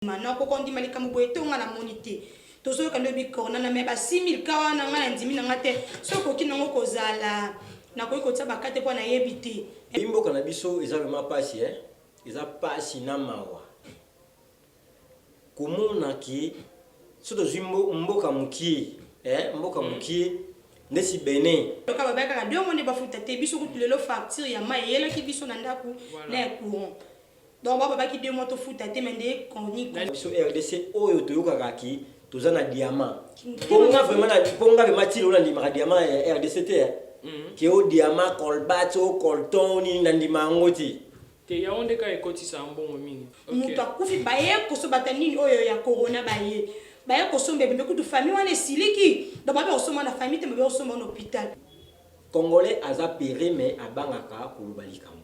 Nakoka kondima likambo boye te, nga namoni te. Tozoyoka nde oyebi corona na me ba 6000 ka wana, nga nandimi na nga te. Soki okoki nango kozala, nakoki kotia baka te mpo nayebi te. Mboka na biso eza vraiment pasi, eh? Eza pasi na mawa komona ke so tozwi mboka mokie, eh? Mboka mokie ndesi Benin. Yoka, babaya kaka 2 mois nde bafuta te. Biso kutu lelo facture ya mai eyelaki biso na ndako na ya courant. Donc bababaki 2 mois tofuta te, me nde koni biso RDC oyo toyokaka ki toza na diamant. Mponga vraiment mponga vraiment ti lelo nandimaka diamant ya RDC te, eh. Ke o diamant, cobalt, o coltan, o nini, nandima yango te. Te, yango nde kaka ekotisa mbongo mingi. Moto akufi, baye kosobata nini oyo ya corona, baye kosomba ebembe. Kutu famille wana esiliki, donc babe kosomba na famille te, babe kosomba na hôpital. Congolais aza pere, mais abangaka koloba likambo.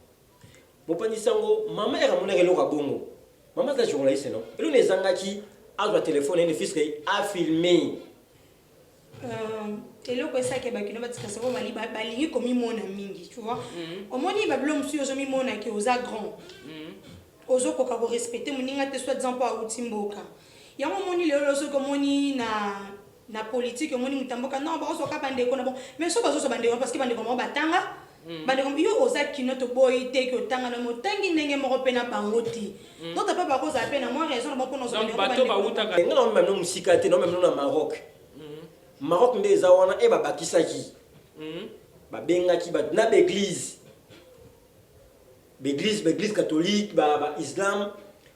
Mopanzi sango, mama ere amonaki eloko ya bongo. Mama aza journaliste, non? Eloko na ezangaki azwa telefone ye ne fiske afilme. Eloko esalaki bakino batika sango, balingi komimona mingi, tu vois. Omoni babilo mosusu, ozomimonaki oza grand, ozokoka korespecte moninga te, soit disant mpo awuti mboka. Yango omoni lelo, soki omoni na politique, omoni moto ya mboka, non, bazwaka bandeko na bon, mais so bazozwa bandeko parce que bandeko bango batanga. Bandeko, yo oza kino, toboyi te ke otanga na motangi ndenge moko mpe na bango te. Donc mpe bakozala mpe na mwa raison na bango mpona ozwa Donc bato bawutaka Nga na omema no mosika te, na omema no na Maroc. Maroc nde eza wana e babakisaki, babengaki bato na baeglise, baeglise catholique, baislam,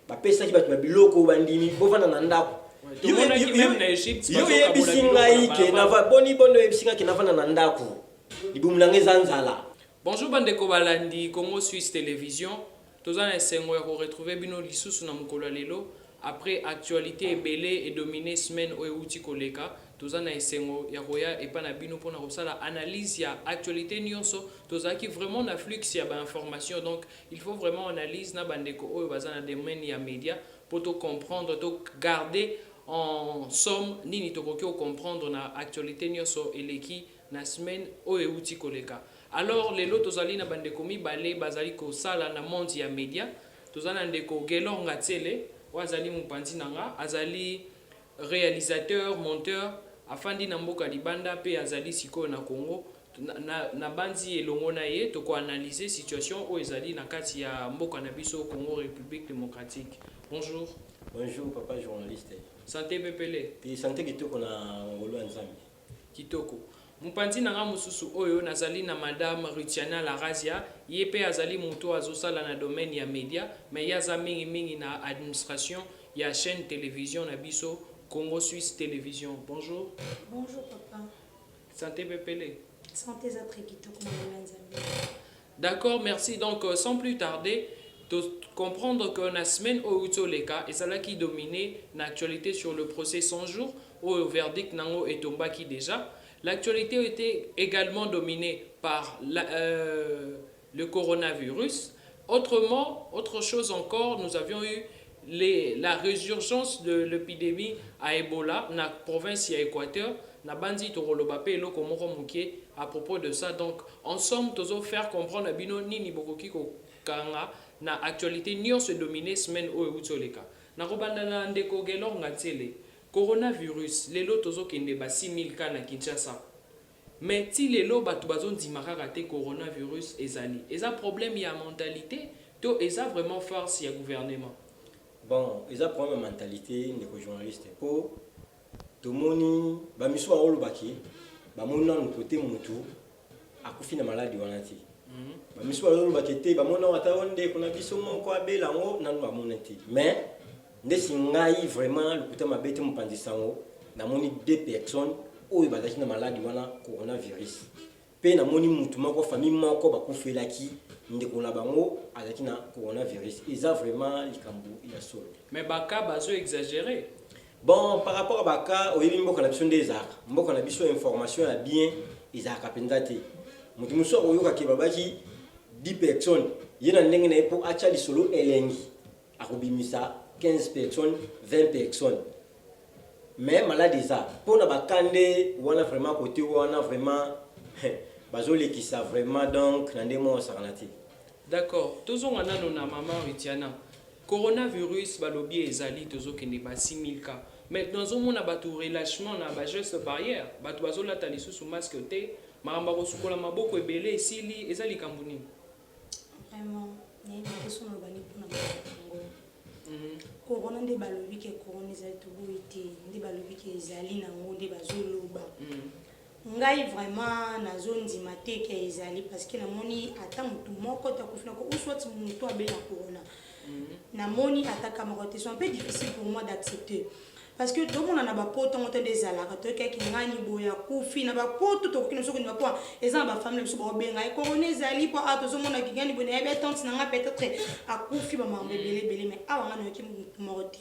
bapesaki bato babiloko, bandimi bovanda na ndako. Tomonaki même na Egypte. Yo bazokabola oyebisi biloko ngai na ke balabala. Nava boni boni, oyebisi ngai ke navanda na ndako, libumu na ngai eza nzala. Bonjour bandeko balandi Congo Suisse Télévision. Toza na esengo ya koretrouve bino lisusu na mokolo ya lelo après actualité ebele edomine semaine oyo euti koleka. Toza na esengo ya koya epai na bino mpona kosala analyse ya actualité nyonso. Tozalaki vraiment na flux ya bainformation, donc il faut vraiment analyse na bandeko oyo baza na domaine ya média mpo tocomprendre, togarder en somme nini tokoki kocomprendre na actualité nyonso eleki na semaine oyo euti koleka. Alors lelo tozali na bandeko mibale bazali kosala na monde ya média. Toza na ndeko Gelor Ngatiele oyo azali mopanzi na nga, azali réalisateur, monteur, afandi na mboka libanda mpe azali sikoyo na Congo. Na bandi elongo na ye tokoanalyse situation oyo ezali na kati ya mboka na biso Congo, République démocratique. Bonjour. Bonjour papa journaliste. Santé pepele? Te, santé kitoko na ngolu ya Nzambe. Kitoko. Mopanzi na nga mosusu oyo, nazali na madame Rutiana Larazia. Ye mpe azali moto azosala na domaine ya média, mais ye aza mingimingi na administration ya chaîne télévision na biso Congo Suisse Télévision. Bonjour. Bonjour papa. Santé pepele? Santé eza très kitoko na ngolu ya Nzambe. D'accord, merci. Donc, sans plus tarder, to comprendre que la semaine oyo toleka ezalaki dominé na actualité sur le procès 100 jours oyo verdict nango etombaki déjà. L'actualité était également dominée par le coronavirus. Autrement, autre chose encore, nous avions eu la résurgence de l'épidémie à Ebola na province ya Équateur. Na bandi tokoloba pe eloko moko moke à propos de ça. Donc en somme, tozo faire comprendre na bino nini bokoki kokanga na actualité nyonso edomine semaine oyo euti oleka. Nakobanda na ndeko Gelor Ngatiele. Coronavirus, lelo tozokende ba 6000 cas na Kinshasa, mais ti lelo bato bazondima kaka te coronavirus ezali. Eza problème ya mentalité to eza vraiment farce ya gouvernement? Bon, eza problème ya mentalité, ndeko journaliste, mpo tomoni bamisu baolobaki bamoni nanu kote mutu akufi na maladi wana te. Bamisu bazolobaki te bamoni nanu ata o ndeko na biso moko abela yango, nanu bamoni te. Mais ndesi ngai vraiment, lokuta mabe te, mopanzi sango, namoni deux personnes oyo bazalaki na maladi wana coronavirus, mpe namoni mutu moko, famille moko bakufelaki ndeko na bango azalaki na coronavirus. Eza vraiment likambo ya solo. Mais baka bazo exagéré. Bon, par rapport à baka, oyebi mboka na biso nde ezalaka. Mboka na biso, information ya bien ezalaka mpenza te. Moto mosusu akoyoka ke babaki 10 personnes, ye na ndenge na ye mpo atya lisolo elengi, akobimisa 15 personnes, 20 personnes. Mais maladi eza mpona baka nde wana vraiment, kote wana vraiment bazolekisa vraiment, donc na ndenge moko osakana te. D'accord, tozonga nano na mama Rutiana. Coronavirus, balobi ezali, tozokende ba 6000 cas. Mais nazomona bato relâchement na bageste barrière, bato bazolata lisusu masque te, makambo ya kosukola maboko ebele esili. Eza likambo nini? Vraiment, nayebi te so naloba nini mpona makambo yango. Corona nde balobi ke corona ezali, toboyi te. Nde balobi ke ezali nango, nde bazoloba. Ngai vraiment nazondima te ke ezali, parce que namoni ata motu moko te akufi nako ou soit motu abela corona. Namoni ata ka moko te. C'est un peu difficile pour moi d'accepter, parce que tomona na bapoto yango te nde ezalaka. Toyokaki ngani boye akufi na bapoto, tokoki na biso kondima mpo eza na bafamille na biso baobenga ye corona ezali, mpo awa tozomonaki ngani boye, nayebi tante na nga peut-être akufi, bamakambo ebele ebele. Mais awa nga nayoki motu moko te.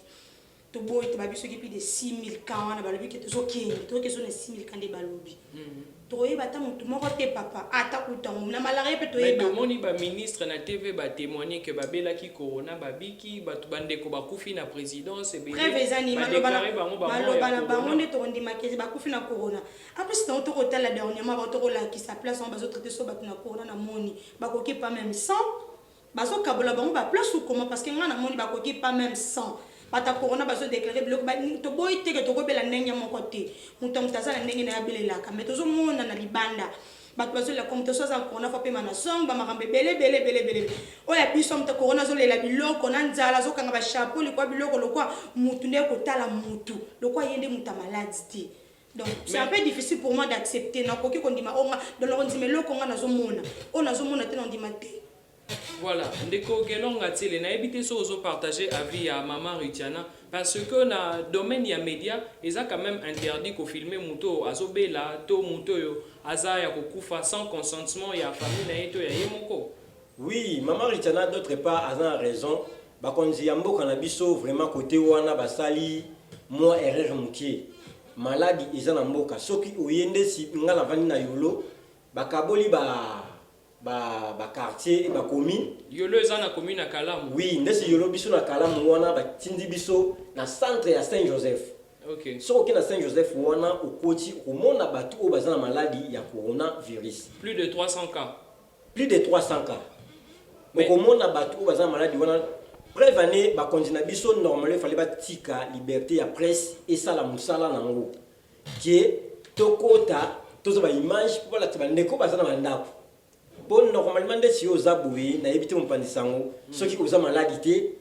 Toboyi te, babi soki plus de 6000 cas wana, balobi ke tozokende, toyoki so na 6000 cas nde balobi, tokoyeba ata motu moko te, papa, ata kutango na malaria mpe Mais toyeba. Tomoni baministre na TV batémoigne ke babelaki corona, babiki. Bato, bandeko bakufi na présidence ebele. Preuve eza nini? Badéclare bango bamort Maloba ya na bango corona. nde tokondimaki bakufi na corona. Apres tango tokotala dernièrement, bao tokolakisa place yango, bazotraite so bato na corona, namoni bakoki pas même 100. Bazokabola bango baplace ou comment? Parce que ngai namoni bakoki pas même 100 bato ya corona. Bazodéclare biloko, toboyi te ke tokobela ndenge moko te, moto ya moto aza na ndenge na ye abelelaka. Mais tozomona na libanda bato bazolela ko moto so aza na corona, faut apema na song, bamakambo ebele ebele ebele ebele. Oyo ya biso, moto ya corona azolela biloko na nzala, azokanga bachapeau likwa biloko lokwa mutu nde kotala mutu lokwa ye nde moto ya maladi te. Donc c'est un peu difficile pour moi d'accepter. Nakoki kondima oyo nga, donc nakondima eloko nga nazomona, oyo nazomona te, nandima te. Voilà, ndeko Gelonga Tiele, nayebi te so ozopartage avis ya mama Rutiana, parce que na domaine ya média eza quand même interdit kofilme moto oyo azobela to moto oyo aza ya kokufa sans consentement ya famille na ye to ya ye moko. Oui, mama Richana, d'autre part aza na raison. Bakonzi ya mboka na biso, vraiment, côté wana basali mwa erreur mokie. Maladi eza na mboka, soki oye nde si nga navandi na Yolo, bakaboli ba baquartier, bacommune. Yolo eza na commune ya Kalamu. Oui, ndesi Yolo, biso na Kalamu wana, batindi biso na centre ya Saint Joseph. Soki okei na Saint Joseph wana, okoti, okomona bato oyo baza na maladi ya coronavirus. Plus de 300 cas. Plus de 300 cas. Okomona bato oyo baza na maladi wana. Preuve ane, bakonzi na biso, normalement efale batika liberté ya presse esala mosala nango, ke tokota, tozwa baimage mpo balakisa bandeko baza na bandako. Mpo normalement ndeti yo oza boye, nayebi te, mopanzi sango, soki oza maladi te,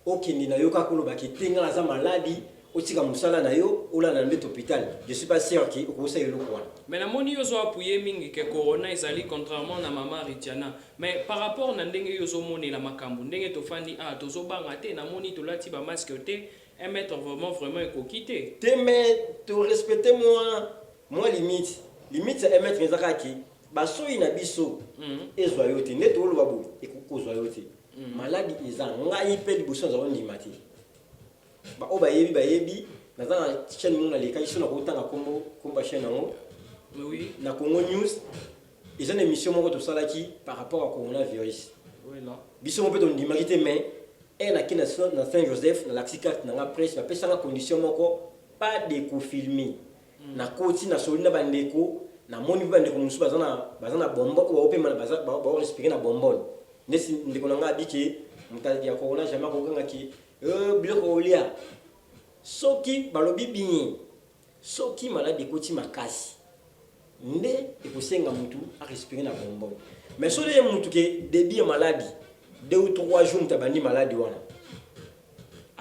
okende na yo kaka olobaki te nga naza maladi, otika mosala na yo, olanda na mbeto hôpital, je suis pas sûr ke okosala eloko wana. Mais namoni yo ozo appuyer mingi ke corona ezali, contrairement na mama Ritiana. Mais par rapport na ndenge yo ozomonela makambo, ndenge tofandi awa, tozobanga te. Namoni tolati bamasque te, 1 mètre vraiment vraiment ekoki te. Te, mais torespecte mwa limite ya 1 mètre. Eza kaka ke basoyi na biso ezwa yo te. Nde toloba boye, ekoki kozwa yo te. Maladi eza, ngai mpe liboso naza kondima te. Baoyo bayebi, bayebi. Naza na chaîne moko nalekaki so, nakotanga kombo ya chaîne yango. Na Congo News, eza na émission moko tosalaki par rapport à coronavirus. Biso mo mpe tondimaki te, mais e nake na Saint Joseph, nalakisi carte na nga presse, bapesanga condition moko, pas de kofilme. Nakoti, nasoli na bandeko, namoni mpe bandeko mosusu baza na bonbonne oyo baopema, baorespire na bonbonne. Ndesi ndeko na nga abiki, moto ya corona jamais akokangaki biloko kolia. Soki balobi bien, soki maladi ekoti makasi nde ekosenga mutu arespire na bonbonne. Mais soki ye mutu ke début ya maladi, 2 ou 3 jours, mutu abandi maladi wana,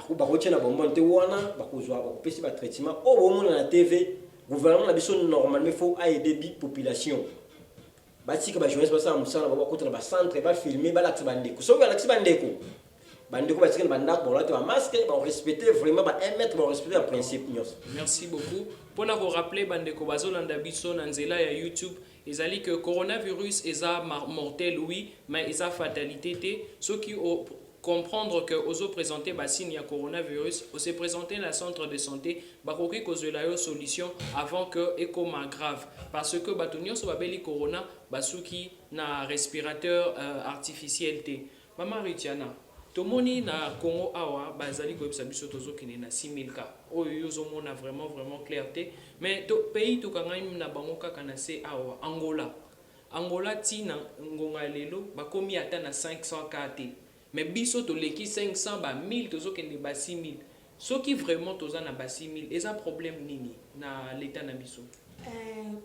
bakotia na bonbonne te. Wana bakozwa, bakopesi batraitement oyo bomona na TV. Gouvernement na biso, normalement faut aider bi population. Batika bajournaliste basala mosala na bango, bakota na bacentre, bafilme, balakisa bandeko. Soki balakisi bandeko, bandeko batika na bandako, bakolata bamasque, barespecte vraiment ba 1 mètre, barespecte baprincipe nyonso. Merci beaucoup. Mpona korappeler bandeko bazolanda biso na nzela ya YouTube, ezali que coronavirus eza mortel, oui, mais eza fatalité te. Soki comprendre que ozo présenter basigne ya coronavirus, ose présenter na centre de santé, bakoki kozwela yo solution avant que ekoma grave, parce que bato nyonso babeli corona basuki na respirateur artificiel te. Mama Ritiana, tomoni na Congo awa bazali koyebisa biso tozokende na 6000 cas. Oyo yo ozomona vraiment vraiment clair te. Mais to, pays tokangami na bango kaka na se awa, Angola. Angola, ntina ngonga ya lelo bakomi ata na 500 cas te. Mais biso toleki 500, ba 1000, tozokende ba 6000. Soki vraiment toza na ba 6000, eza problème nini na l'état na biso?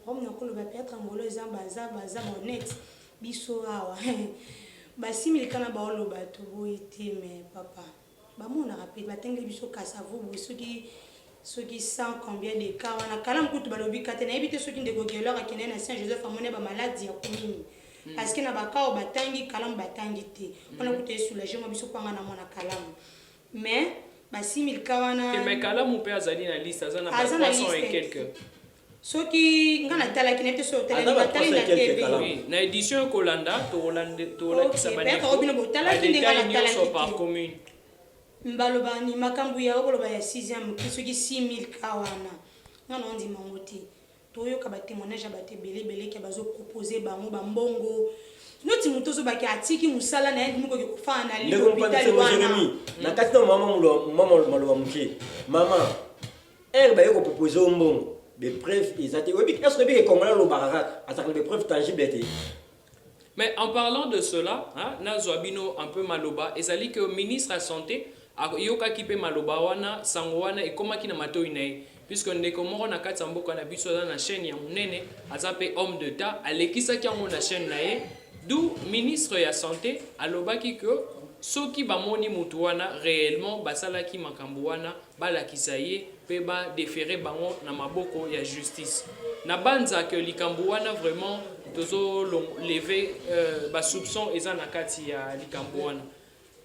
Problème na koloba, peut-être ngolo eza baza honnête. Biso awa ba 6000 kana baoloba, toboyi te. Mais papa, bamonaka mpe batangeli biso Kasavubu soki 100 combien de cas wana. Kala mokutu balobi ka te. Nayebi te soki ndeko Gelor akende na Saint Joseph, amoni bamaladi ya komini, parce que na baka oyo batangi Kalamu, batangi te wana. Kutu esoulage mwa biso mpanga na mwana Kalamu, mais ba 6000 cas wana. Mais Kalamu mpe azali na liste, aza na ba 300 et quelque. Soki nga natalaki, nayebi te soki otalaki, natali na TV. Na édition ekolanda tolakisa. Bino botalaki ndenge natalaki. Par commune. Baloba ni makambo ya okoloba ya 6e, soki 6000 cas wana, nga na ondima yango te. Toyoka batémoignage ya bato ebele ebeleki, bazopropose bango bambongo noti moto ozobaki atiki mosala na ye, ndimi koki kofana na lit hôpital wana. Na kati na mama maloba moke, mama ere baye kopropose yo mbongo, bapreuve eza te. Oyebi, est ce oyebi ke Congolais alobaka kaka, azalaka na bapreuve tangible te? Mais en parlant de cela, hein, nazwa bino un peu maloba, ezali que ministre ya Santé ayokaki mpe maloba wana, sango wana ekomaki na matoi na ye, puisque ndeko moko na kati ya mboka na biso aza na chaîne ya monene, aza mpe homme d'État, alekisaki yango na chaîne na ye. D'où ministre ya Santé alobaki que soki bamoni mutu wana réellement basalaki makambo wana, balakisa ye mpe badéférer bango na maboko ya justice. Na banza ke likambo wana vraiment tozolever basoupçon eza na kati ya likambo wana.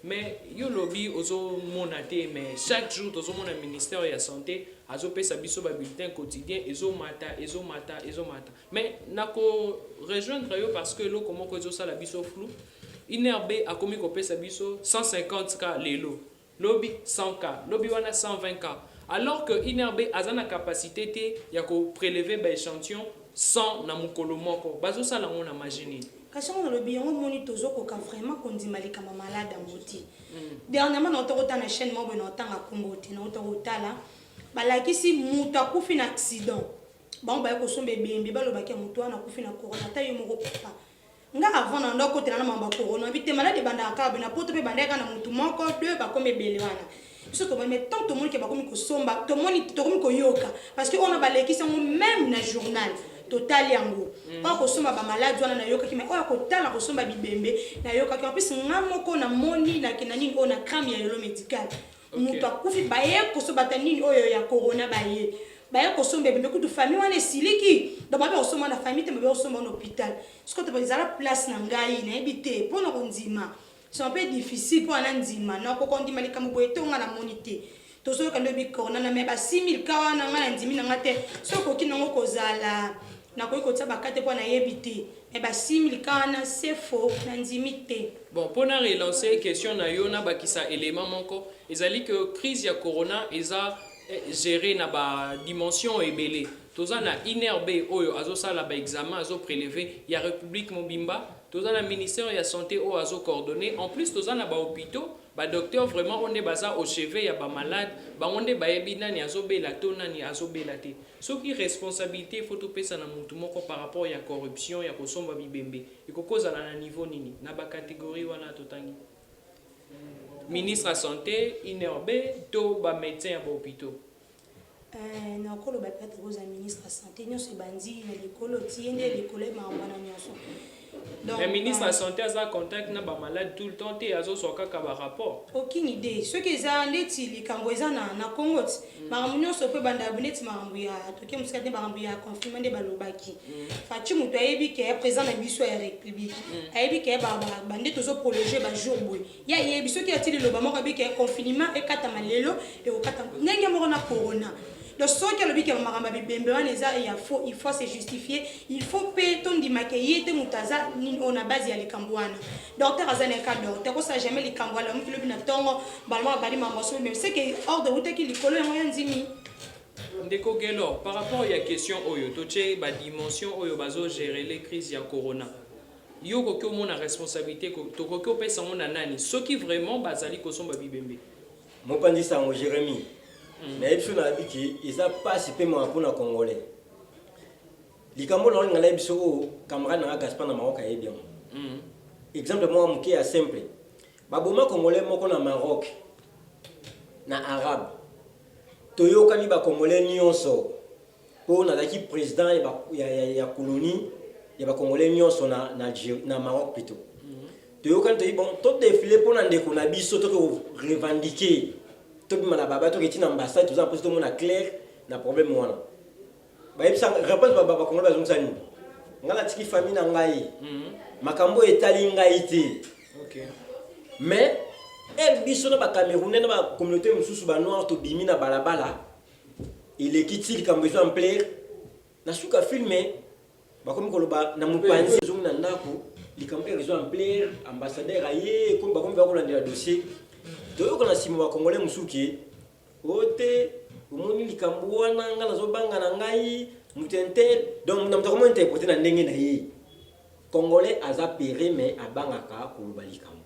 Mais yo lobi ozomona te, mais chaque jour tozomona ministère ya Santé azopesa biso babulletin quotidien, ezomata, ezomata, ezomata. Mais nako rejoindre yo parce que eloko moko ezosala biso flou. INRB akomi kopesa biso 150 cas lelo, lobi 100 cas, lobi wana 120 cas, alors que INRB aza na capacité te ya koprélever baéchantillon 100 na mokolo moko. Bazosala yango na magie nini? Kasi yango nalobi, yango moni tozokoka vraiment kondima likambo malade yango te. Dernièrement nauta kotala na chaîne moko boye, naotanga nkombo te, nauta kotala, balakisi moto akufi na accident, bango baye kosomba ebembe, balobaki ya moto wana akufi na corona. Ata yo moko papa, nga avant na ndo akotela na mambo ya corona bi te. Malade ebandaka kaka boye na poto mpe ebandaki kaka na motu moko, deux, bakomi ebele wana. Biso tomoni, mais tant tomoni ke bakomi kosomba, tomoni tokomi koyoka, parce que oyo balekisi yango même na journal, totali yango. Oyo kosomba bamaladi wana nayokaki, mais oyo kotala kosomba bibembe nayokaki. En plus nga moko namoni nakenda nini oyo na crame ya Yolo Médical, moto akufi, baye kosomba ta nini oyo ya corona, baye kosomba ebembe. Kutu famille wana esiliki, donc babe kosomba na famille te, babe kosomba na hôpital. Sikoyo ezala place na ngai, nayebi te mpona kondima, c'est un peu difficile mpo wana ndima. Nakoka ondima likambo boye te. Onga namoni te, tozoyoka nde corona na me ba 6000 cas wana, ngai na ndimi nanga te. Soki okoki nango kozala, nakoki kotia baka te mpo nayebi te, me ba 6000 cas wana, c'est faux, nandimi te. Bon, mpona relancer question na yo, nabakisa élément moko. Ezali que crise ya corona eza géré na badimension ebele. Toza na INRB oyo azosala baexamen, azoprélever ya république mobimba. Toza na ministère ya Santé oyo azocoordonner. En plus toza na bahôpitaux, badocteur vraiment oyo nde baza au chevet ya bamalade, bango nde bayebi nani azobela to nani azobela te. Soki responsabilité faut topesa na motu moko par rapport ya corruption ya kosomba bibembe, ekokozala na niveau nini na bacatégorie wana totangi? Ministre ya Santé, INRB to bamédecin ya bahôpitaux? Nakoloba peut-être kozala ministre ya Santé. Nyonso ebandi na likolo, ti ye nde likolo makambo wana nyonso. Mais ministre ya Santé aza contact na bamalade tout le temps te, azozwa kaka barapport. Aucune idée. Soki eza neti likambo eza na Congo ti makambo nyonso mpe banda neti makambo ya toke mosika te, makambo ya confinement nde balobaki. Fatshi moto ayebi ke président na biso ya république ayebi ke bande tozoprologe bajour boye. Ye ayebi soki ati liloba moko, ayebi ke confinement ekatama lelo, ekokatama ndenge moko na corona. Donc soki alobi ke makambo ya bibembe wana eza ya faux, il faut se justifier, il faut mpe tondima ke ye te moto aza nini oyo na base ya likambo wana. Docteur aza na eka, docteur kosala jamais likambo wana. Moki lobi na ntongo baloma babali makambo so, mais c'est que ordre eutaki likolo, yango ya ndimi. Ndeko Gelor, par rapport ya question oyo totie, badimension oyo bazogérer les crise ya corona, yo okoki omona responsabilité tokoki opesa yango na nani soki vraiment bazali kosomba bibembe? Mopanzi sango Jérémi, nayebi so nayebi ke eza mpasi mpe mawa mpona Congolais. Likambo na olinga nayebi so oyo camarade nanga Gaspard na Maroc ayebi yango. Exemple moko moke ya simple. Baboma Congolais moko na Maroc, na Arabe. Toyokani Bacongolais nyonso, mpo nazalaki président ya colonie ya Bacongolais nyonso na Maroc plutôt. Toyokani, toyi bon, todéfiler mpo na ndeko na biso, toke revendiquer, tobima na baba, toke ti na ambassade. Toza na mposa tomona clair na problème wana. Bayebisa réponse, Bacongolais bazongisa nini? Ngai natiki famille na ngai, makambo oyo etali ngai te. Mais ele biso na Bacamerounais na bacommunauté mosusu, Banoir, tobimi na balabala, eleki ti likambo ezwa ampleur. Na suka film bakomi koloba na mopanzi, ezongi na ndako, likambo ere ezwa ampleur, ambassadeur aye, ekomi bakomi bakolandela dossier. Toyoka na nsima Bacongolais mosusu ke o te, omoni likambo wana, ngai nazobanga na ngai moto intel. Donc na moto akomi interpréter na ndenge na ye. Congolais aza pere, mais abangaka koloba likambo.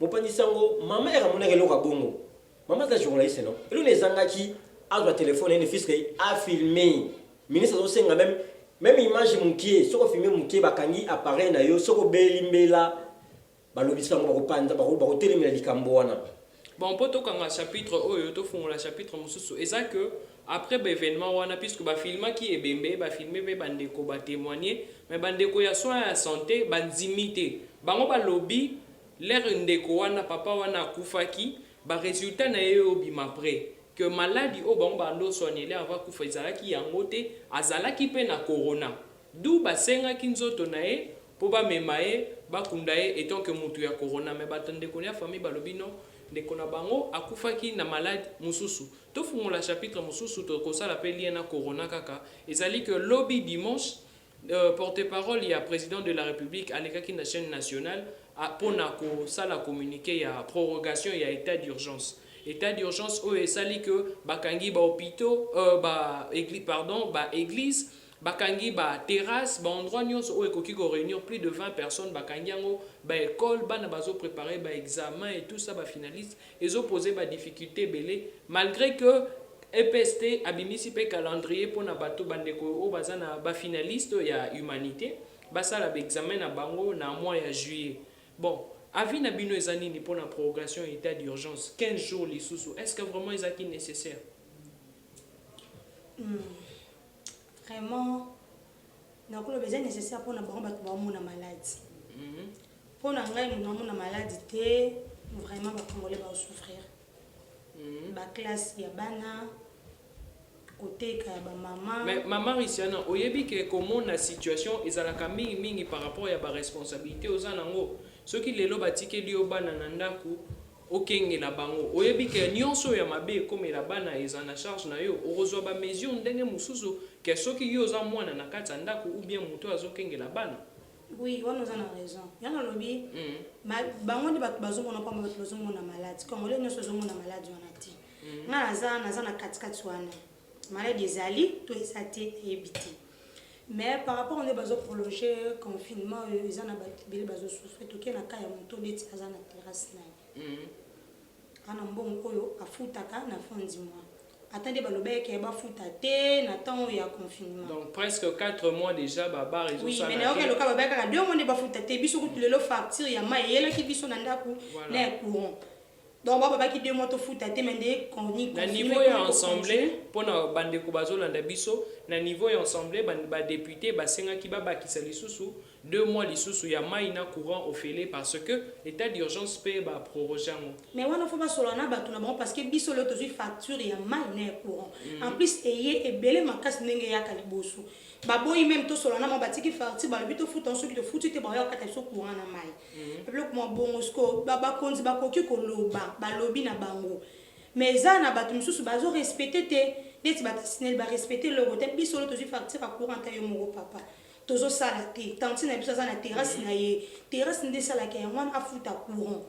Mopanzi sango, mama ere amonaki eloko ya bongo. Mama aza journaliste, non? Eloko ezangaki azwa telefone ye, ne fût-ce que afilmer. Ministre azosenga même image mokie. Soki ofilmer mokie, bakangi appareil na yo. Soki obeli mbela, balobisi yango, bakopanza, bakotelemela likambo wana. Bon, mpo tokanga chapitre oyo, tofungola chapitre mosusu. Eza que après baévénement wana, puisque bafilmaki ebembe, bafilme mpe bandeko batémoigne, mais bandeko ya soin ya santé bandimi te. Bango balobi lere ndeko wana, papa wana akufaki, barésultat na ye obima après que maladi oyo bango bando soignele avant akufa ezalaki yango te, azalaki mpe na corona. Du basengaki nzoto na ye mpo bamema ye, bakunda ye étant que mutu ya corona. Mais bato, ndeko ya famille balobi non, ndeko na bango akufaki na maladi mosusu. Tofungola chapitre mosusu, tokosala mpe lien na corona kaka. Ezali que lobi dimanche, porte-parole ya président de la République alekaki na chaîne nationale mpona kosala communiqué ya prorogation ya état d'urgence. État d'urgence oyo esali ke bakangi bahôpitaux, ba église, pardon, baéglise, bakangi baterrasse, baendroit nyonso oyo ekoki koréunir plus de 20 personnes, bakangi yango, baécole, bana bazopréparer baexamen et tout ça, bafinaliste, ezopose badifficulté ebele, malgré que EPST abimisi mpe calendrier mpona bato, bandeko oyo baza na bafinaliste ya humanité, basala baexamen na bango na mois ya juillet. Bon, avis na bino eza nini mpona prorogation état d'urgence 15 jours lisusu? Est ce que vraiment ezalaki nécessaire? Vraiment, nakoloba eza nécessaire mpona bango bato baomona maladi. Mpona ngai, moto amona maladi te. Vraiment, Bacongolais baosouffrir. Baclasse ya bana, koteka ya bamama. Mais mama Risiana, oyebi ke komona situation ezalaka mingimingi par rapport ya baresponsabilité oza nango. Soki lelo batikeli yo bana na ndako, okengela bango, oyebi ke nyonso oyo ya mabe ekomela bana eza na charge na yo, okozwa bamesure ndenge mosusu ke soki yo oza mwana na kati ya ndako ou bien moto oyo azokengela bana. Oui, wana oza na raison. Yana olobi, bango nde bato bazomona mpamba. Bato bazomona maladi, Congolais nyonso ozomona maladi wana te. Nga naza na katikati wana. Maladi ezali to eza te, nayebi te. Mais par rapport nde bazoprolonger confinement oyo, eza na bato ebele bazosouffrir. Toke na ka ya moto neti aza na terrasse na ye, ana mbongo oyo afutaka na fin du mois, ata nde baloba eke bafuta te na ntango ya confinement. Donc presque 4 mois déjà, babar Oui, mais nayoki eloka babaya kaka 2 mois nde bafuta te. Biso kutu lelo facture ya mai eyelaki biso na ndako na ya courant. Donc bababaki 2 mois tofuta te, mais nde koni Na niveau ya assemblée, mpona bandeko bazolanda biso, na niveau ya assemblée, badéputé basengaki babakisa lisusu 2 mois lisusu ya mai na courant ofele, parce que état d'urgence mpe baproroge yango. Mais wana fo basolola na bato na bango, parce que biso lelo tozwi facture ya mai na ya courant, en plus eye ebele makasi ndenge eyaka liboso. Baboyi même tosolola na bango, batiki facture, balobi tofuta yango. Soki tofuti te, baoya kokata biso courant na mai, biloko mwa bongo. Siko bakonzi bakoki koloba, balobi na bango, mais eza na bato mosusu bazorespecter te, neti bato SNEL barespecter eloko te. Biso lelo tozwi facture ya courant ta yo moko papa, tozosala te. Tantine na biso aza na terrasse na ye, terrasse nde esalaka yango wana afuta courant.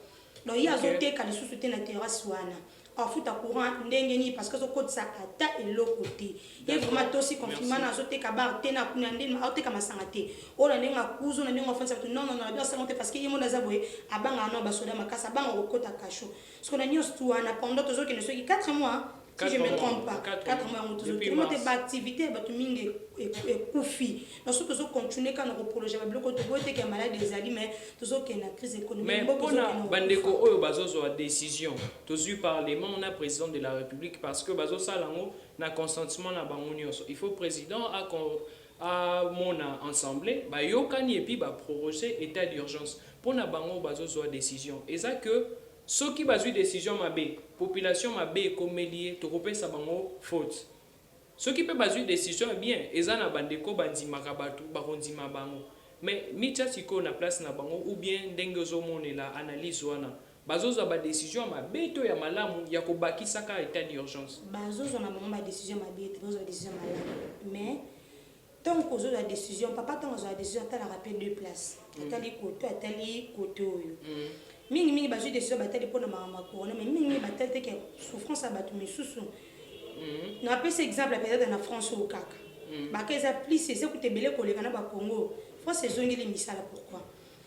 Donc ye azoteka lisusu te na terrasse wana, afuta courant ndenge nini? Parce que azokotisa ata eloko te. Ye vraiment tosi confinement na azoteka bar te, na kuna ndenge aoteka masanga te, oyo na ndenge akuzu, na ndenge afandisa bato, non, non, non, asango te, parce que ye mona aza boye, abangaka no basoda makasi, abangaka kokota kasho. Soki na nyonso tu wana, pendant tozokende soki 4 mois. Si je me trompe pas, 4 mois yango tozokende te, baactivité ya bato mingi ekufi. Na so tozocontinue kaka na koprologe babiloko, toboyi teke ya maladi ezali, mais tozokende na crise économique. Mais mpona bandeko oyo bazozwa décision, tozwi parlement na président de la République, parce que bazosala yango na consentement na bango nyonso. Il faut président amona ensemble, bayokani, et puis baproroge état d'urgence. Mpona bango bazozwa décision, eza que soki bazwi décision mabe, population mabe ekomeli ye, tokopesa bango faute. Soki mpe bazwi décision ya bien, eza na bandeko bandimaka, bato bakondima bango. Mais mitya sikoyo na place na bango, ou bien ndenge ozomonela analyse wana, bazozwa badécision ya mabe to ya malamu ya kobakisaka état d'urgence? Bazozwa na bango badécision mabe te, bazozwa décision malamu. Mais ntango kozozwa décision, papa, ntango azwa décision, atalaka mpe deux places: atali kote, atali kote oyo. Mingimingi bazwi décision, batali mpona makambo ya corona, mais mingimingi batali teke souffrance ya bato misusu. Napesi exemple peut-être na France oyo kaka baka eza plus, eza kuta ebele koleka na bacongo. France ezongeli misala. Pourquoi?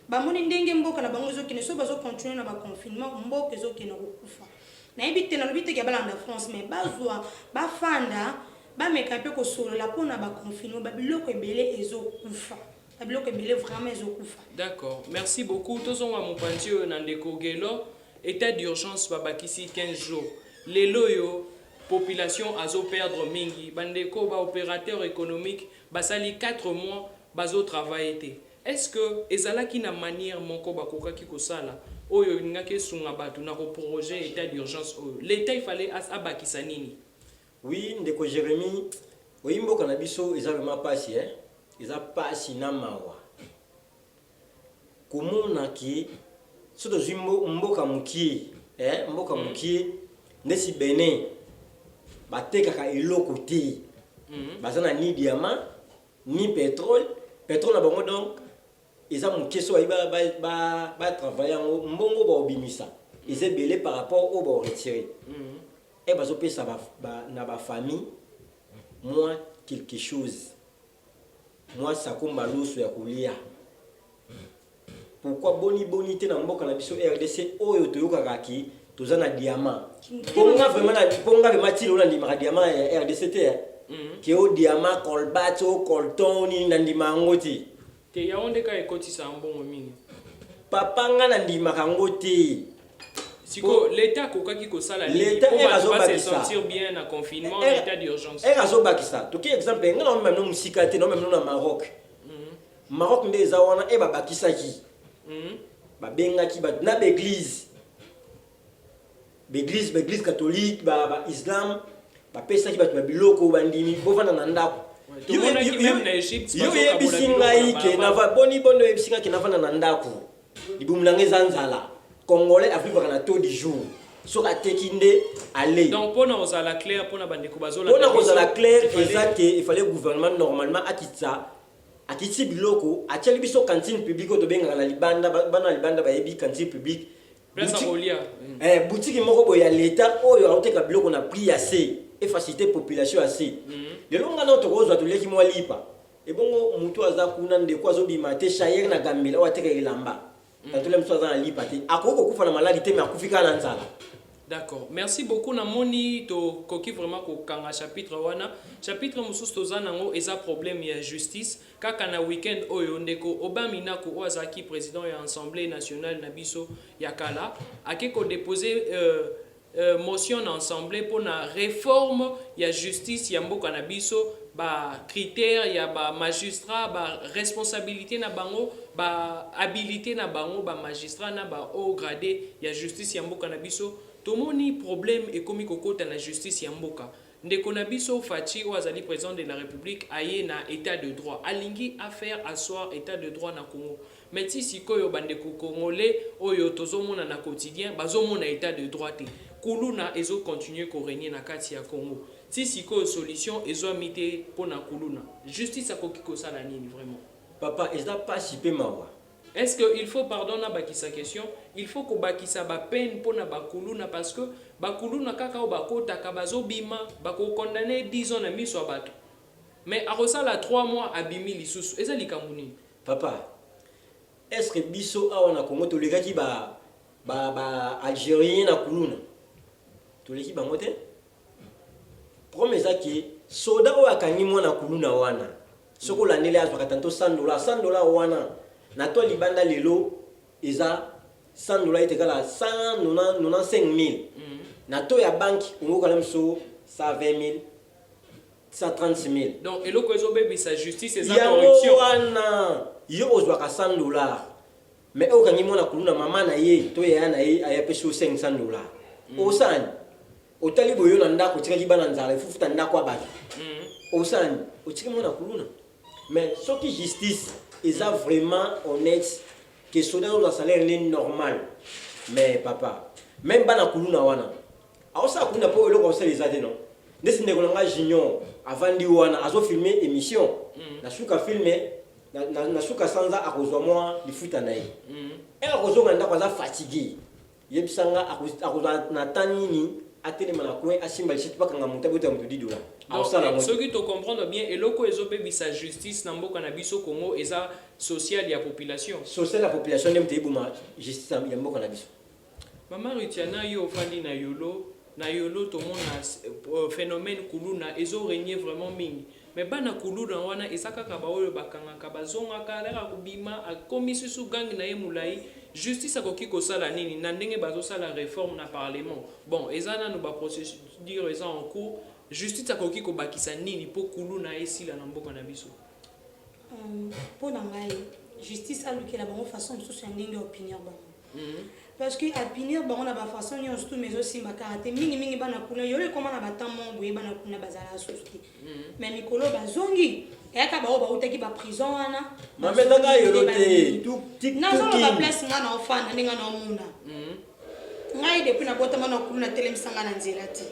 Bamoni ndenge mboka na bango ezokende. Soki bazocontinue na baconfinement, mboka ezokende kokufa. Nayebi te, nalobi teke ya balanda France, mais bazwa bafanda, bameka mpe kosolola mpona baconfinement. Babiloko ebele ezokufa, babiloko ebele vraiment ezokufa. D'accord, merci beaucoup. Tozonga mopanzi oyo na ndeko Gelo. État d'urgence babakisi 15 jours. Lelo oyo population azoperdre mingi, bandeko baopérateur économique basali 4 mois bazotravaille te. Est ce que ezalaki na manière moko bakokaki kosala oyo elingaki esunga bato na koproroge état d'urgence oyo? L'état, il fallait abakisa nini? Oui, ndeko Jérémi, oyi mboka na biso eza vraiment pasi, eh? Eza pasi na mawa komona ke so tozwi mboka mokie, eh? Mboka mokie ndesi Benin, batekaka eloko te. Baza na ni diamant ni pétrole. Pétrole na bango donc eza moke. So bayi batravaille yango, mbongo baobimisa eza ebele par rapport oyo baoretire. E bazopesa na bafamille mwa quelque chose, mwa sakomba loso ya kolia. Pourquoi boni boni te na mboka na biso RDC oyo toyokaka ki toza na diamant? Mponga vraiment mponga vraiment ti lelo nandimaka diamant ya RDC te, eh. Ke o diamant, cobalt, o coltan, o nini, nandima yango te. Te, yango nde kaka ekotisa mbongo mingi. Papa, nga nandimaka yango te. Sikoyo l'état akokaki kosala nini L'état mpo bato base azobakisa. sentir bien na confinement, na état d'urgence? Ere azobakisa, toki exemple, nga naomema bino mosika te, naomema bino na Maroc. Maroc nde eza wana e babakisaki. Babengaki bato na baeglise, baeglise catholique, ba islam, bapesaki bato babiloko, bandimi bovanda na ndako. Tomonaki même na Égypte, Yo bazokabola oyebisi biloko ngai na ke balabala. nava boni boni, oyebisi ngai ke navanda na ndako, libumu na ngai eza nzala. Congolais avivaka na taux du jour, soki ateki nde ale. Donc mpona kozala clair, mpona bandeko bazolanda Mpona kozala biso, clair, il fallait eza ke efale gouvernement normalement akitisa, akitisi biloko, atiali biso cantine publique oyo tobengaka na libanda. Bana na libanda bayebi cantine publique. Place ya kolia. Boutique moko boye ya leta oyo aoteka biloko na prix ya se, efacilité population ya se. Lelo nga nao tokozwa, toliaki mwa lipa ebongo. Motu aza kuna, ndeko azobima te, chayere na Gambela oyo ateka elamba, tatolia mosusu aza na lipa te, akoki kokufa na maladi te, me akufi kaka na nzala. D'accord, merci beaucoup. Namoni tokoki vraiment kokanga chapitre wana. Chapitre mosusu toza nango eza problème ya justice. Kaka na week-end oyo, ndeko Aubin Minaku oyo azalaki président ya Assemblée nationale na biso ya kala ake kodépose motion na assemblée mpona réforme ya justice ya mboka na biso, bacritère ya bamagistrat, baresponsabilité na bango, bahabilité na bango, bamagistrat na bahaut gradé ya justice ya mboka na biso. Tomoni problème ekomi kokota na justice ya mboka. Ndeko na biso Fatshi oyo azali président de la République aye na état de droit, alingi afaire asseoir état de droit na Congo, mais ti sikoyo bandeko congolais oyo tozomona na quotidien bazomona état de droit te. Kuluna ezocontinue korégner na kati ya Congo. Ti sikoyo solution ezwami te mpo na kuluna. Justice akoki kosala nini vraiment? Papa, eza pasi mpe mawa. Est-ce que il faut, pardon, nabakisa question, il faut kobakisa bapeine mpona bakuluna? Parce que bakuluna kaka oyo bakotaka, bazobima, bakokondane 10 ans na miso ya bato, mais akosala 3 mois, abimi lisusu. Eza likambo nini? Papa, est ce que biso awa na Congo tolekaki ba algérien na kuluna? Toleki bango te. Problème eza ke soda oyo akangi mwana kuluna wana, soki olandeli, azwaka tanto 100 dollar. 100 dollar wana na to libanda lelo eza 100 dollar ete ekala 195 000. Na to ya banque okokala biso 120 000, 130 000. Donc eloko ezobebisa justice eza Yango corruption. wana yo ozwaka 100 dollar, mais oyo okangi mwana kuluna, mama na ye to yaya na ye aya pesi yo 500 dollar, osani otali boye, yo na ndako otikaki bana nzala, efufuta ndako ya bato, osani otiki mwana kuluna. Mais soki justice eza vraiment honnête, ke soda ozwa salaire ne normal, mais papa, même bana kuluna wana aosala kuluna mpo eloko aosala eza te. Non, ndesi ndeko na nga Junior avandi wana azofilme émission, na suka filme na suka sanza akozwa mwa lifuta na ye. Ere akozonga ndako, aza fatigue. Yebisanga, akozwa na ta nini atelema na coin, asimba lisiti, bakanga moto, abota moto 10 dollar, aosala Donc, yango te. Soki tocomprendre bien, eloko ezobebisa justice na mboka na biso Congo eza social ya population. Social ya population nde moto eboma justice ya mboka na biso. Mama Rutiana, yo ofandi na Yolo. Na Yolo tomona phénomène kuluna ezorégner vraiment mingi, mais bana kuluna wana eza kaka baoyo bakangaka, bazongaka alaka kobima, akomi susu gang na ye molai. Justice akoki kosala nini na ndenge bazosala réforme na parlement? Bon, eza nanu baprocédure eza en cours. Justice akoki kobakisa nini mpo kuluna esila na mboka na biso? Mpo na ngai, justice alukela bango façon mosusu ya ndenge ya opunir bango, parce que apunir bango na bafaçon nyonso tu, mais ezosimba kaka te. Mingimingi bana kuna yolo ekóma na batemps moko boye, bana kuna bazalaka susu te, mais mikolo bazongi, eyaka bao bautaki baprison wana. Mama, ezaka yolo te. Nazoloba place nga na ofanda, ndenge na omona ngai depuis nabotama na kuluna telemisa na nzela te,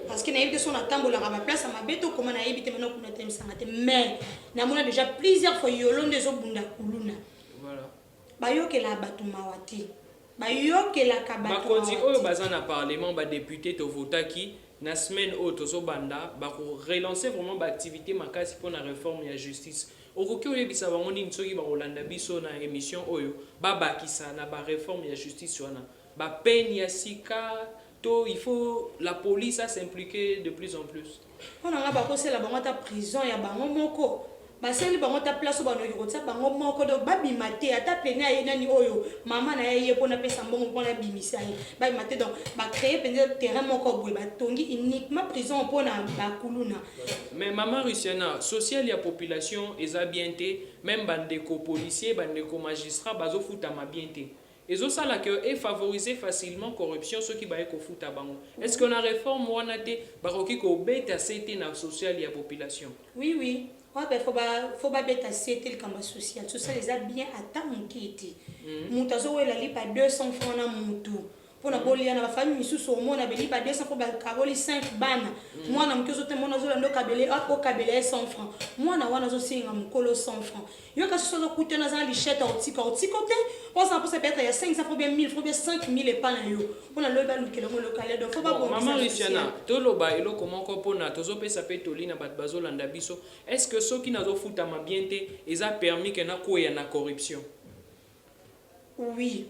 parce que nayebi te so natambolaka baplace ya mabe to koma, nayebi te. Mana kuluna telemisanga te, mais namona déjà plusieurs fois yolo nde ezobunda kuluna. Bayokelaka bato mawa te, bayokelaka bato Bakonzi mawa oyo te. baza na parlement, badéputé tovotaki na semaine oyo tozobanda, bakorelancer vraiment baactivité makasi mpona réforme ya justice. Okoki oyebisa bango nini soki bakolanda biso na émission oyo, babakisa na baréforme ya justice wana bapeine ya sika, to il faut la police à s'impliquer de plus en plus? Mpo na nga, bakosela bango ata prison ya bango moko, basali bango ata place oyo banoki kotia bango moko, donc babima te. Ata pene aye nani oyo mama na ye ye mpona apesa mbongo mpona abimisa ye, babima te. Donc bacréer mpenza terrain moko boye, batongi uniquement prison mpona bakuluna. Mais mama Rusiana, social ya population eza bien te. Même bandeko policier, bandeko magistrat bazofutama bien te. Ezosala ke efavoriser facilement corruption. Soki baye kofuta bango, est ce que na réforme wana te bakoki kobeta se te na social ya population? Oui, wana faut babeta se te. Likambo ya social, social eza bien ata moke te. Moto azowela lipa 200 franc na motu mpona bolia na bafamille misusu, omona belipa 200 franc bakaboli 5 bana. Mwana moke ozotemona, ozolanda, okabele, okabela ye 100 franc. Mwana wana azosenga mokolo 100 franc, yo kasi so ozokutana, aza na lichette, otika otika te, ozala mposa peut-être ya 500 franc, bien 1000 franc, bien 5000 epa na yo, mpona lobi balukela yango lokale. Donc faut Mama babongisa. Luciana, toloba eloko moko mpona tozopesa mpe toli na bato bazolanda biso. Est ce que soki nazofutama bien te, eza permis ke nakwea na corruption? Oui,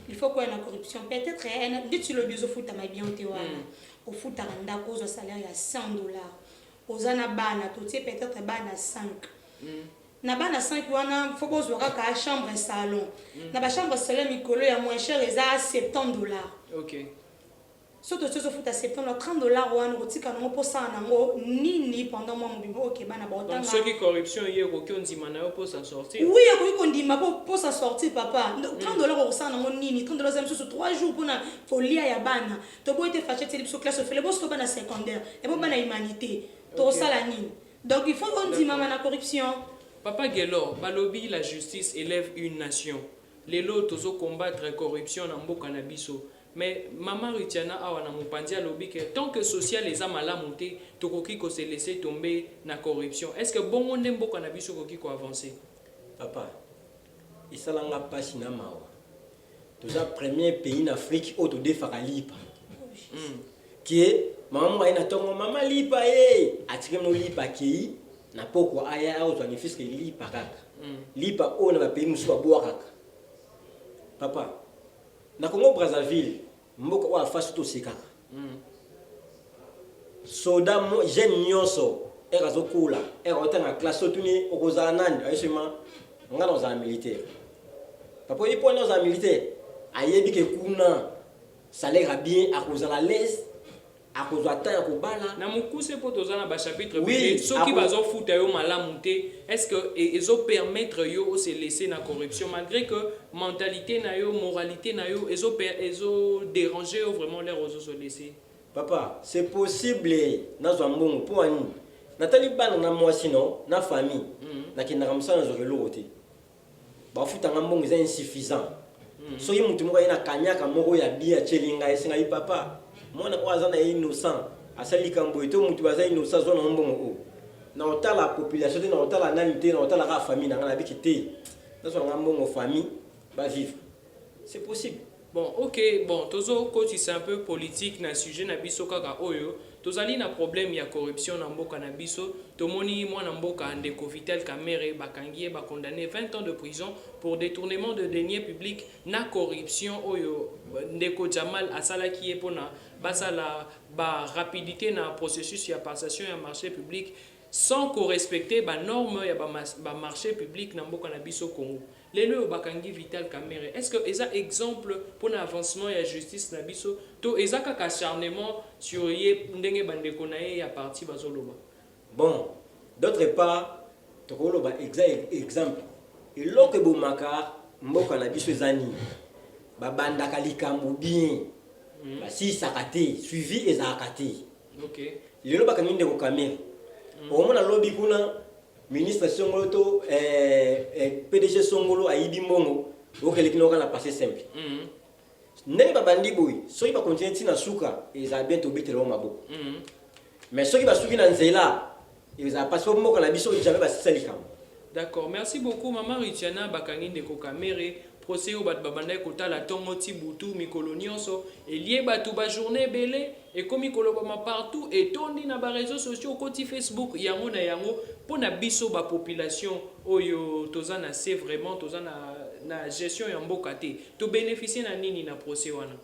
il faut koya na corruption peut-être. Ndeti lobi ozofutama bien te wana, ofutaka ndako, ozwa salaire ya 100 dollar, oza na bana, totie peut-être bana 5. Na bana 5 wana, faut bozwa kaka chambre salon. Na bachambre salon, mikolo ya moins cher eza 70 dollar. So totie, ozofuta 70, 30 dollar wana okotika nango mposala nango nini pendant mwa mobimba? Oke bana Donc baotanga. soki corruption ye, okoki ondima na yo mpo s'en sortir? Oui, akoki kondima mpo s'en sortir, papa. 30 dollar okosala nango nini? 30 dollar eza misusu 3 jours mpona kolia ya bana. Toboyi te, Fatshi etieli biso classe ofele, bosiko bana secondaire ebo bana humanité, tokosala nini? Donc il faut ondimama na corruption. Papa Gelor, balobi la justice élève une nation. Lelo tozocombattre corruption na mboka na biso, mais mama Rutiana awa na mopanzi alobi ke tant que social eza malamu te, tokoki kose laisser tomber na corruption. Est ce que bongo nde mboka na biso ekoki koavancer? Papa, esalanga mpasi na mawa. Toza premier pays na Afrique oyo todefaka lipa. Ke mama moko aye na ntongo, mama lipa ye, atiki no lipa, akei na pokwa, aya akozwa ne fût-ce que lipa kaka, lipa oyo na bapays mosusu babwakaka. Papa, na Congo Brazzaville, mboka oyo afasi tosekaka. Soda jeune nyonso ere azokola, ere aotanga classe, otuni okozala nani, ayesema nga na ozala militaire. Papa oyebi mpo wana ozala militaire, ayebi ke kuna salaire ya bien, akozala l'aise, akozwa temps ya kobala. Na mokuse, mpo toza na bachapitre ebele, soki bazofuta yo malamu te, est ce que ezopermettre yo ose laisser na corruption, malgré que mentalité na yo, moralité na yo ezodéranger yo vraiment l'air ozozo laisser? Papa, c'est possible nazwa mbongo. Mpo wani natali bana na mwasi no na famille. Nakendaka mosala, nazwaka eloko te, bafutanga mbongo eza insuffisant. Soki motu moko aye na kanyaka moko ya bien, atieli ngai, esengai papa mwana oyo aza na ye innocent, asali likambo ye to motu aza innocent, azwa na mbongo oyo, na otala population te, na otala nani te, na otala kaka famille na ngai, nabiki te, nazwa nga mbongo, famille bavivre, c'est possible. Bon, ok, bon, tozokotisa un peu politique na sujet na biso kaka oyo. Tozali na problème ya corruption na mboka na biso. Tomoni mwana mboka ndeko Vital Kamerhe, bakangi ye, bacondamné 20 ans de prison pour détournement de deniers publics na corruption oyo ndeko Jamal asalaki ye mpona basala barapidité na processus ya passation ya marché public sans korespecter banorme ya bamarché public na mboka na biso Congo. Lelo oyo bakangi Vital Kamerhe, est ce que eza exemple mpona avancement ya justice na biso to eza kaka acharnement sur ye, ndenge bandeko na ye ya parti bazoloba? Bon, d'autre part tokoloba exemple, eloko ebomaka mboka na biso eza nini? Babandaka likambo bien, basilisaka te, suivi ezalaka te. Lelo bakangi ndeko Kamerhe, okomona lobi kuna ministre songolo to PDG songolo ayibi mbongo, okeleki noka na passé simple. Ndenge babandi boye, soki bakontinue ntina suka, ezala bien, tobetela bango maboko. Mais soki basuki na nzela, ezala pasi po mboka na biso jamais basisa likambo. D'accord, merci beaucoup, mama Ritiana. Bakangi ndeko Kamerhe, procès oyo bato babandaki kotala ntongo ti butu, mikolo nyonso, elie bato bajournée ebele, ekomi kolobama partout, etondi na baréseaux sociaux, okoti Facebook, yango na yango. Mpo na biso bapopulation oyo toza na se, vraiment toza na gestion ya mboka te, tobénéficie na nini na procès wana,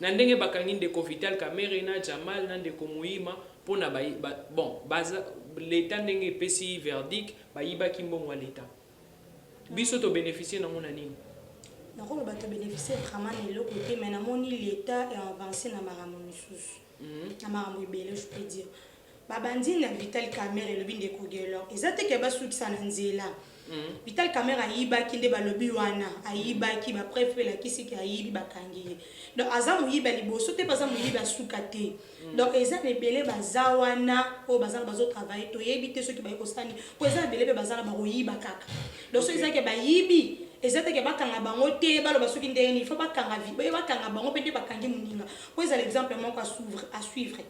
na ndenge bakangi ndeko Vital Kamerhe na Jamal na ndeko Moyima mpona bon, baza leta ndenge epesi verdict, bayibaki mbongo ya leta, biso tobénéficie nango na nini? Nakoloba tobénéficie vraiment na eloko te, mais namoni l'état eavance na makambo misusu, na makambo ebele. Je peux dire babandi na Vital Kamerhe, elobi ndeko Gelor, eza te ke basukisa na nzela. Vital Kamerhe ayibaki nde balobi wana ayibaki, bapreuve mpe elakisi ke ayibi, bakangi ye. Donc aza moyibi ya liboso te mpe aza moyibi ya suka te. Donc eza na ebele baza wana oyo baza na bazotravaille, toyebi te soki baye kosala nini, po eza ebele mpe baza na bakoyiba kaka. Donc soki eza ke bayibi, eza te ke bakanga bango te, baloba soki ndenge nini, faut bakanga bakanga bango mpe nde bakangi moninga, po ezala exemple moko à suivre.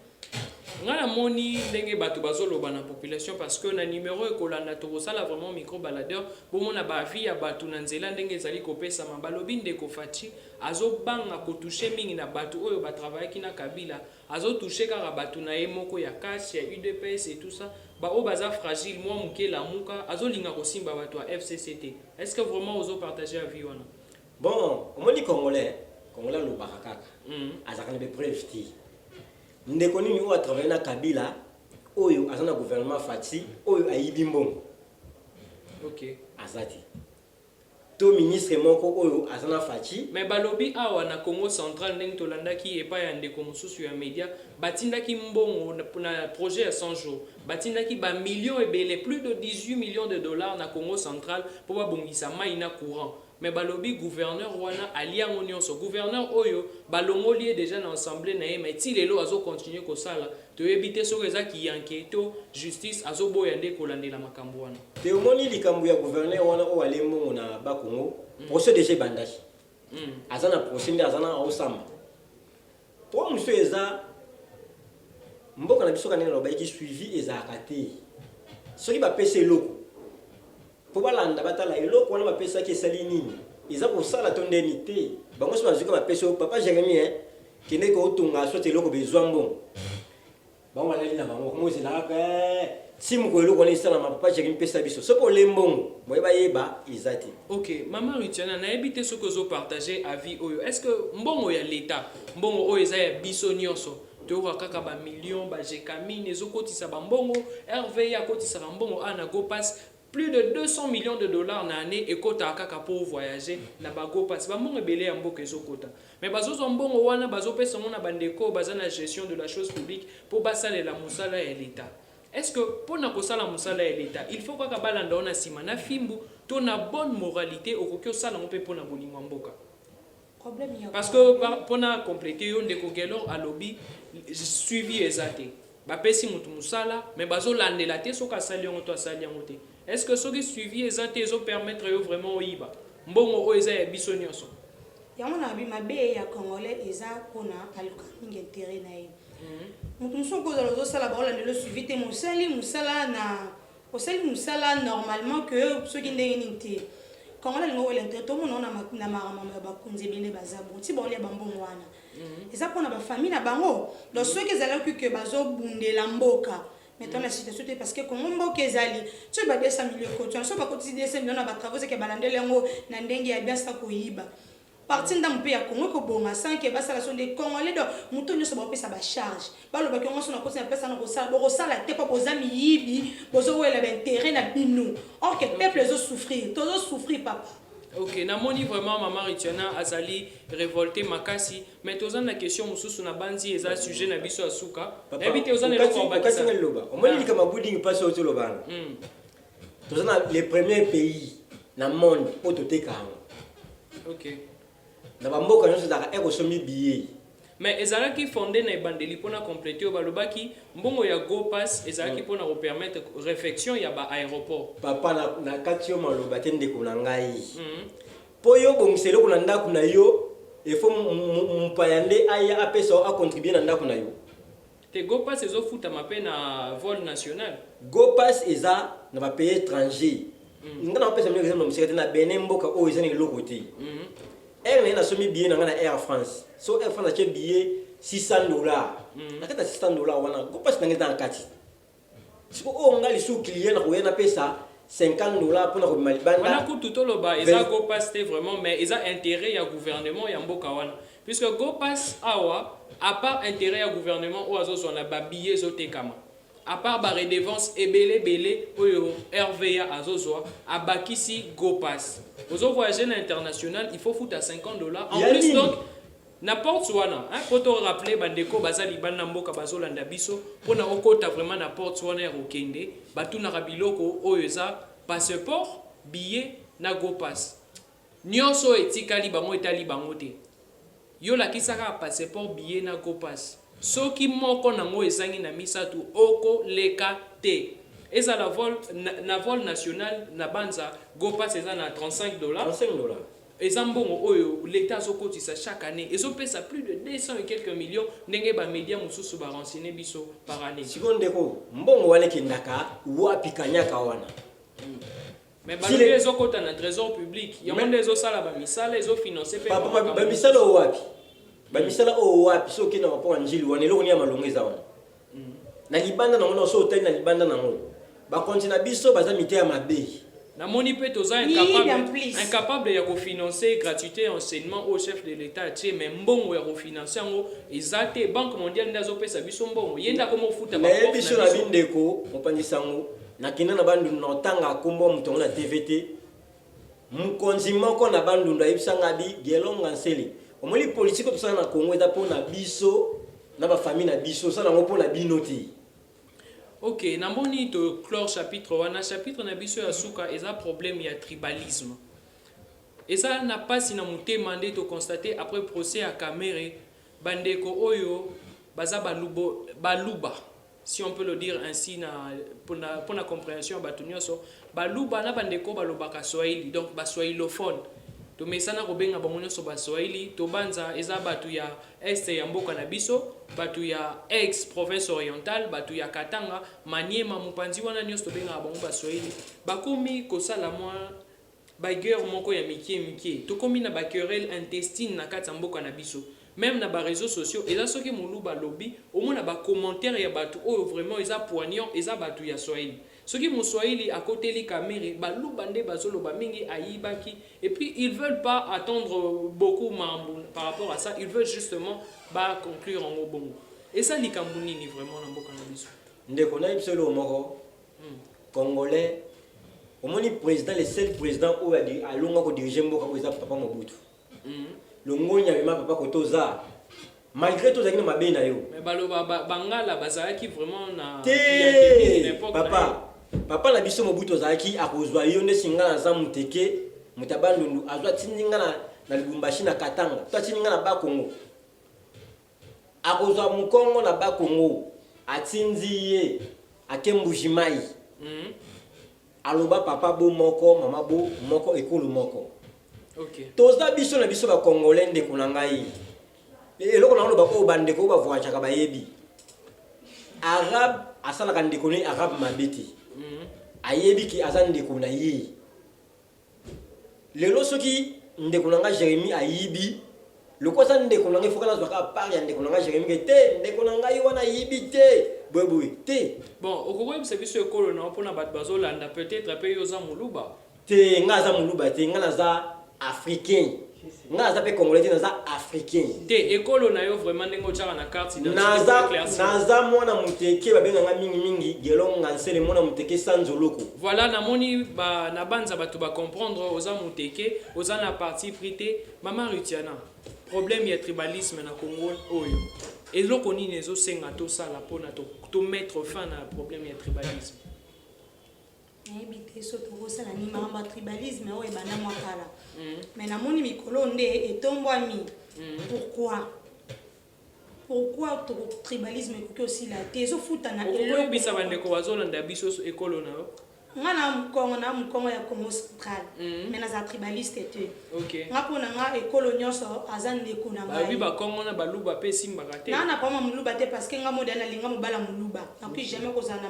Nga namoni ndenge bato bazoloba na population, parce que na numéro ekolanda tokosala vraiment micro baladeur, bomona baavis ya bato na nzela ndenge ezali kopesama. Balobi ndeko Fatshi azobanga kotouche mingi na bato oyo batravaillaki na Kabila, azotouche kaka bato na ye moko ya CACH, ya UDPS et tout ça, baoyo baza fragile mwa moke, Lamuka, azolinga kosimba bato ya FCC te. Est ce que vraiment ozopartage avis wana? Bon, omoni Congolais, Congolais alobaka kaka, azalaka na bapreuve te. Ndeko nini oyo atravaille na Kabila, oyo aza na gouvernement Fatshi, oyo ayibi mbongo? Aza te. To ministre moko oyo aza na Fatshi. Mais balobi awa na Congo Central, ndenge tolandaki epai ya ndeko mosusu ya média, batindaki mbongo na projet ya 100 jours, batindaki bamillion ebele, plus de 18 millions de dollars na Congo Central mpo babongisa mai na courant. Mais balobi gouverneur wana alia yango nyonso. Gouverneur oyo balongoli ye déjà na assemblée na ye, mais ti lelo azocontinue kosala. Toyebi te soki eza kiyanke to justice azoboya nde kolandela makambo wana. Te, omoni likambo ya gouverneur wana oyo alie mbongo na Bakongo, procès déjà ebandaki. Aza na procès nde aza na aosamba. Po mosusu eza mboka na biso ka ndenge nalobaki, suivi ezalaka te. Soki bapesi eloko mpo balanda, batala eloko wana bapesaki esali nini, eza kosala to ndeni te. Bango so bazwika, bapesi oyo papa Jérémi, kende kotonga soit eloko, bezwa mbongo, bango balali na bango, komo ezelaka ti mokolo eloko wana esalama. Papa Jérémi pesa biso, soki ole mbongo moye bayeba eza te. Ok, mama Rutiana, nayebi te soki ozopartage avis oyo. Est ce que mbongo ya leta, mbongo oyo eza ya biso nyonso, Toyoka kaka bamillion, baGécamines ezokotisa bambongo, RVA akotisaka mbongo a na Go Pass, plus de 200 millions de dollars na année ekotaka kaka pour voyager na baGo Pass. Bambongo ebele ya mboka ezokota, mais bazozwa mbongo wana, bazopesa yango na bandeko baza na gestion de la chose publique mpo basalela mosala ya l'État. Est ce que mpona kosala mosala ya l'État, il faut kaka balanda wana nsima na fimbu to na bonne moralité okoki osala yango mpe mpona bolingo ya mboka? Problème ya Parce que mpona compléter yo, ndeko Gelor alobi suivi eza te. Bapesi motu mosala, mais bazolandela te soki asali yango to asali yango te. Est ce que soki suivi eza te, ezopermettre yo vraiment oyiba mbongo oyo eza ya biso nyonso? Yango na bi mabe ya Congolais eza mpona aluka mingi intérêt na ye. Moto mosusu okozala ozosala, baolandela suivi te. Mosali mosala na osali mosala normalement que soki ndenge nini te. Congolais alingi owela intérêt. Tomona na makambo ya bakonzi ebele baza bon ti baolia bambongo wana, eza mpona bafamille na bango. Donc soki ezalaki ke bazobundela mboka, maintenant na situation te, parce que Congo mboka ezali soki ba 200 millions ekoti wana, soki bakotisi 200 millions na batravaux, eke balandeli yango na ndenge ya bien, sa koyiba parti ndambo mpe ya Congo ekobonga sans ke basala so nde Congolais. Donc moto nyonso baopesa bacharge, balobaki yango so na koti na pesa na kosala, bokosala te mpo boza miyibi, bozowela baintérêt na bino, or que peuple ezosouffrir, tozosouffrir, papa. Ok, namoni vraiment mama Ritiana azali révolté makasi, mais toza na question mosusu na bandi, eza sujet na biso ya suka. Nayebi te, oza na eloko ya okati nga liloba. Omoni likambo ya boarding pass oyo tolobana, toza na les premiers pays na monde oyo toteka yango. Na bamboka nyonso ezalaka eke osombi billet. Mais ezalaki fondé na ebandeli mpona compléter oyo balobaki, mbongo ya Go Pass ezalaki mpona kopermettre réfection ya baaéroport. Papa, na kati yo maloba te, ndeko na ngai. Mpo yo obongisa eloko na ndako na yo, efo mopaya nde aya apesa yo, acontribue na ndako na yo? Te, Go Pass ezofutama mpe na vol national. Go Pass eza na bapays étranger. Nga na opesa bino exemple na mosika te, na Benin, mboka oyo eza na eloko te. Air na ye, nasomi billet na ngai na Air France. So Air France atie billet 600 dollars, na kati ya 600 dollars wana, Go Pass na ngai eza na kati. Siko oyo ngai lisusu client na koya napesa 50 dollars mpona kobima Wana libanda. Kutu toloba eza Go Pass te vraiment, mais eza intérêt ya gouvernement ya mboka wana, puisque Go Pass awa, à part intérêt ya gouvernement oyo azozwa na babillet ezotekama, à part baredevance ebele ebele oyo RVA azozwa, abakisi Go Pass. Ozovoyage na international, il faut futa 50 dollars en Ya plus. nini? Donc na porte wana, hein, po to rappeler bandeko baza libanda mboka bazolanda biso, mpona okota vraiment na porte wana ya kokende, batunaka biloko oyo eza passeport, billet na Go Pass. Nyonso oyo etikali bango etali bango te. Yo lakisa kaka passeport, billet na Go Pass. Soki moko nango ezangi na misato, okoleka te. Ezala vol na vol national na banza, Go Pass eza na 35 dollars. 35 dollars. Eza mbongo oyo l'État azokotisa chaque année, ezopesa plus de 200 et quelques millions, ndenge bamédia mosusu barenseigner biso, par année. Sikoyo ndeko, mbongo wana ekendaka wapi, kanyaka wana? Mais balobi ezokota na trésor public. Yango nde ezosala bamisala, ezofinance mpe Papa, bamakambo. Bamisala oyo wapi? Bamisala oyo wapi? Soki okende na mapoko ya Njili wana, eloko nini ya malongo eza wana na libanda nango? Na so otali na libanda nango, bakonzi na biso baza mite ya mabe. Namoni mpe toza Miyibi en incapable, plus. incapable ya kofinancer gratuité ya enseignement oyo chef de l'État atie, mais mbongo ya kofinancer yango eza te. Banque mondiale nde azopesa biso mbongo, ye nde akoma kofuta Nayebi baprof so na na biso. Bindeko mopanzi sango, nakenda na Bandundu, na otanga nkombo ya moto yango na TV te. Mokonzi moko na Bandundu ayebisanga bi gelonga nsele: omoni politike oyo tosala na Congo eza mpo na biso na bafamille na biso, osala yango mpo na bino te. Ok, namoni toclore chapitre wana. Chapitre na biso ya suka eza problème ya tribalisme. Eza na mpasi na motema nde toconstate après procès ya Kamerhe, bandeko oyo baza balubo, baluba, si on peut le dire ainsi na mpona compréhension ya bato nyonso, baluba na bandeko balobaka swahili, donc baswahilophone, tomesana kobenga bango nyonso baswahili. Tobanza eza bato ya est ya mboka na biso, bato ya ex province orientale, bato ya Katanga, Maniema, mopanzi wana nyonso tobengaka bango baswahili. Bakomi kosala mwa baguerre moko ya mike mike, tokomi na baquerelle intestine na kati ya mboka na biso. Même na baréseaux sociaux eza, soki moluba alobi, omona bacommentaire ya bato oyo vraiment eza poignant, eza bato ya swahili. Soki moswahili akoteli Kamerhe, baluba nde bazoloba mingi, ayibaki. Et puis ils veulent pas attendre beaucoup mambo par rapport à ça, ils veulent justement baconclure yango bongo. Eza likambo nini vraiment na mboka na biso? Ndeko, nayebi biso eloko moko. Congolais, omoni président, le seul président oyo alonga kodiriger mboka oyo eza papa Mobutu. Longoni abima papa kote oza, malgré tozalaki na mabe na yo. Mais baloba bangala bazalaki vraiment na te na époque na ye. Papa na biso Mobutu azalaki akozwa yo nde singa naza moteke, moto ya Bandundu, azwa atindi nga na Lubumbashi, na Katanga, to atindi nga na Bakongo. Akozwa mokongo na Bakongo, atindi ye ake Mbujimai. Aloba papa bo moko, mama bo moko, ekolo moko. Toza biso na biso bacongolais. Ndeko na ngai, eloko na oloba oyo, bandeko oyo bavoyageaka bayebi, arabe asalaka ndeko na ye arabe mabe te. Ayebi ke aza ndeko na ye. Lelo soki ndeko na ngai Jérémi ayibi, loko aza ndeko na ngai, foka nazwa kaka part ya ndeko na ngai Jérémi ke te, ndeko na ngai wana ayibi te, boyeboye te. Bon, okoki koyebisa biso ekolo na yo mpona bato bazolanda? Peut-être mpe yo oza moluba. Te, ngai aza moluba te, ngai naza africain. Ngai aza mpe congolais te, naza africain. Te, ekolo na yo vraiment, ndenge otiaka na carte d'identité. Naza éclaircir. Naza mwana moteke, babenganga mingimingi Gelonga Nsele, mwana moteke Sanzoloko. Voilà, namoni na banza bato bacomprendre, oza moteke, oza na parti pris te. Mama Rutiana, problème ya tribalisme na Congo oyo, eloko nini ezosenga tosala mpona to mettre fin na problème ya tribalisme? Nayebi te so tokosala nini. Makambo ya tribalisme oyo ebanda mwa kala, mais namoni mikolo nde etombwami. Pourquoi tribalisme ekoki osila te? Ezofuta na Okoyebisa bandeko bazolanda biso ekolo na yo? Nga na mokongo, na mokongo ya Congo Central, mais naza tribaliste te. Nga, mpo na nga, ekolo nyonso aza ndeko na Balobi ngai. Bakongo na baluba mpe esimbaka te. Naa na problème ya moluba te, parce que nga moda nalinga mobala moluba, nakoki jamais kozala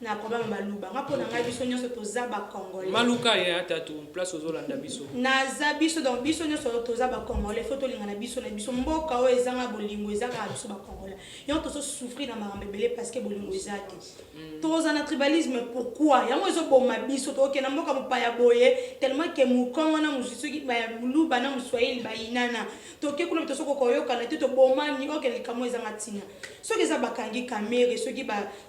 na problème ya baluba. Nga, mpo na ngai, biso nyonso toza bacongolais. Maluka ye atatu place ozolanda biso. Naza biso, donc biso nyonso toza bacongolais. Faut tolingana biso na biso. Mboka oyo ezanga bolingo eza kaka biso bacongolais. Yango tozosouffrir na makambo ebele, parce que bolingo eza te. Toza na tribalisme pourquoi? Yango ezoboma biso. Tokokenda mboka mopaya boye, tellement ke mokongo na mosusu, soki moluba na moswahili bayinana, toke kuna, tosokoka koyokana te, tobomani. Oke likambo ezanga ntina. Soki eza bakangi Kamerhe, soki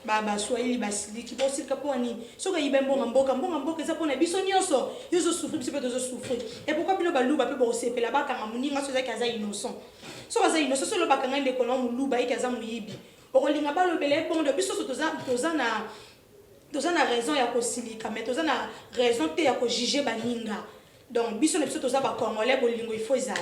baswahili basiliki, bosilika mpo nini? Soki ayiba mbongo mboka, mbongo mboka eza mpona biso nyonso. Yo ozosouffrir, biso mpe tozosouffrir. Et pourquoi bino baluba mpe bokosepela bakanga moninga so ezaki aza innocent? Soki aza innocent, soki bakanga ndeko na moluba eke aza moyibi, okolinga balobela ye bongo? Biso nyonso toza na raison ya kosilika, mais toza na raison te ya kojuger baninga. Donc biso na biso toza bacongolais, bolingo ifo ezala.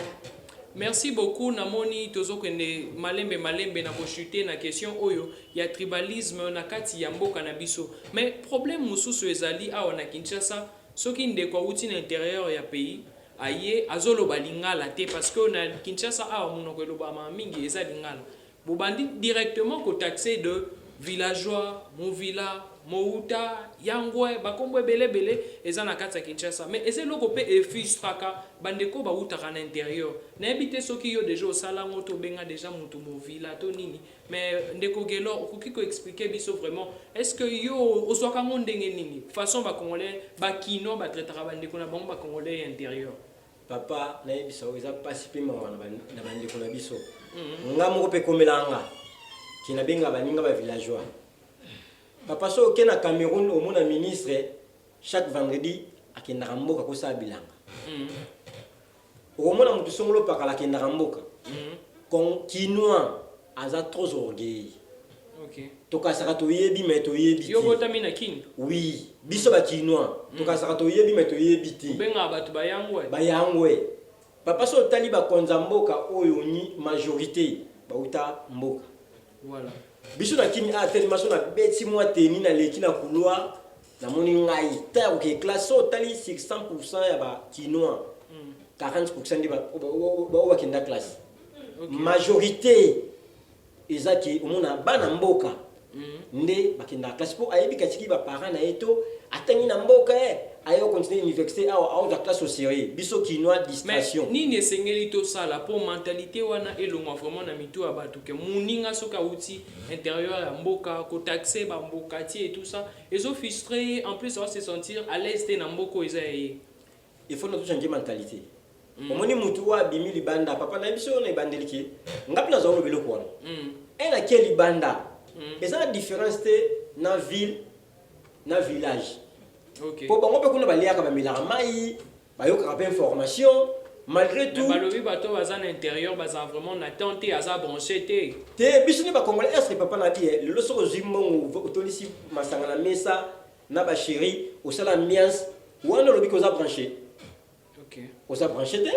Merci beaucoup. Namoni tozokende malembe malembe na kochuter na question oyo ya tribalisme na kati ya mboka na biso. Mais problème mosusu ezali awa na Kinshasa: soki ndeko awuti na intérieur ya pays, aye, azoloba lingala te, parce que na Kinshasa awa monoko elobama mingi eza lingala, bobandi directement kotaxer de villageois, movila, mouta, yangwe, bakombo ebele ebele eza na kati ya Kinshasa. Mais eza eloko mpe efrustraka bandeko bautaka na intérieur. Nayebi te soki yo déjà osala yango to obenga déjà motu movila to nini. Mais ndeko Gelor, okoki koexpliquer biso vraiment, est ce que yo ozwaka yango ndenge nini, façon bacongolais, bakinois batraitaka bandeko na bango bacongolais ya intérieur? Papa, nayebisa oyo eza mpasi mpe mawa na bandeko na biso. Nga moko mpe ekomela nga ke nabengaka baninga bavillageois. Papa, so oke na Cameroun, omona ministre chaque vendredi akendaka mboka kosala bilanga. Okomona motu songolo pakala akendaka mboka. Kinois aza trop orgueil. Tokasaka toyebi, mais toyebi Yo te. Botami na Kini? Oui, biso bakinois tokasaka toyebi, mais toyebi te. Obengaka bato bayangwe? Bayangwe. Papa, so otali bakonza mboka oyo, ni majorité bauta mboka. Biso na Kini a telema, so nabeti mwa teni, naleki na couloir, namoni ngai ta ya koke classe. So otali sur 100 ya bakinois, 40 nde oyo bakenda classe. Majorité eza ke omona bana mboka nde bakendaka classe, mpo ayebi katiki baparent na ye to atangi na mboka, ye aye continuer université awa, aozwa classe au sérieux. Biso kinois, Mais distraction. nini esengeli tosala mpo mentalité wana elongwa vraiment na mitu ya bato, ke moninga soki awuti intérieur ya mboka, kotaxer bamboka tie et tout ça, ezofrustrer ye, en plus azo se sentir à l'aise te na mboka oyo eza ya ye? Il faut na changer mentalité. Omoni mutu oyo abimi libanda, papa, na biso oyo na ebandeli ke nga mpe nazwa oloba eloko wana. Ake libanda, eza na différence te na ville na village. Mpo bango mpe kuna baliaka, bamelaka mai, bayokaka mpe information malgré tout. Balobi bato baza na intérieur baza vraiment na temps te, aza branché te. Te, biso nde bacongolais. Est ce que papa na bi lelo soki ozwi mbongo, otondisi masanga na mesa na bachéri, osala ambiance wana, olobi koza branché? Oza branché te.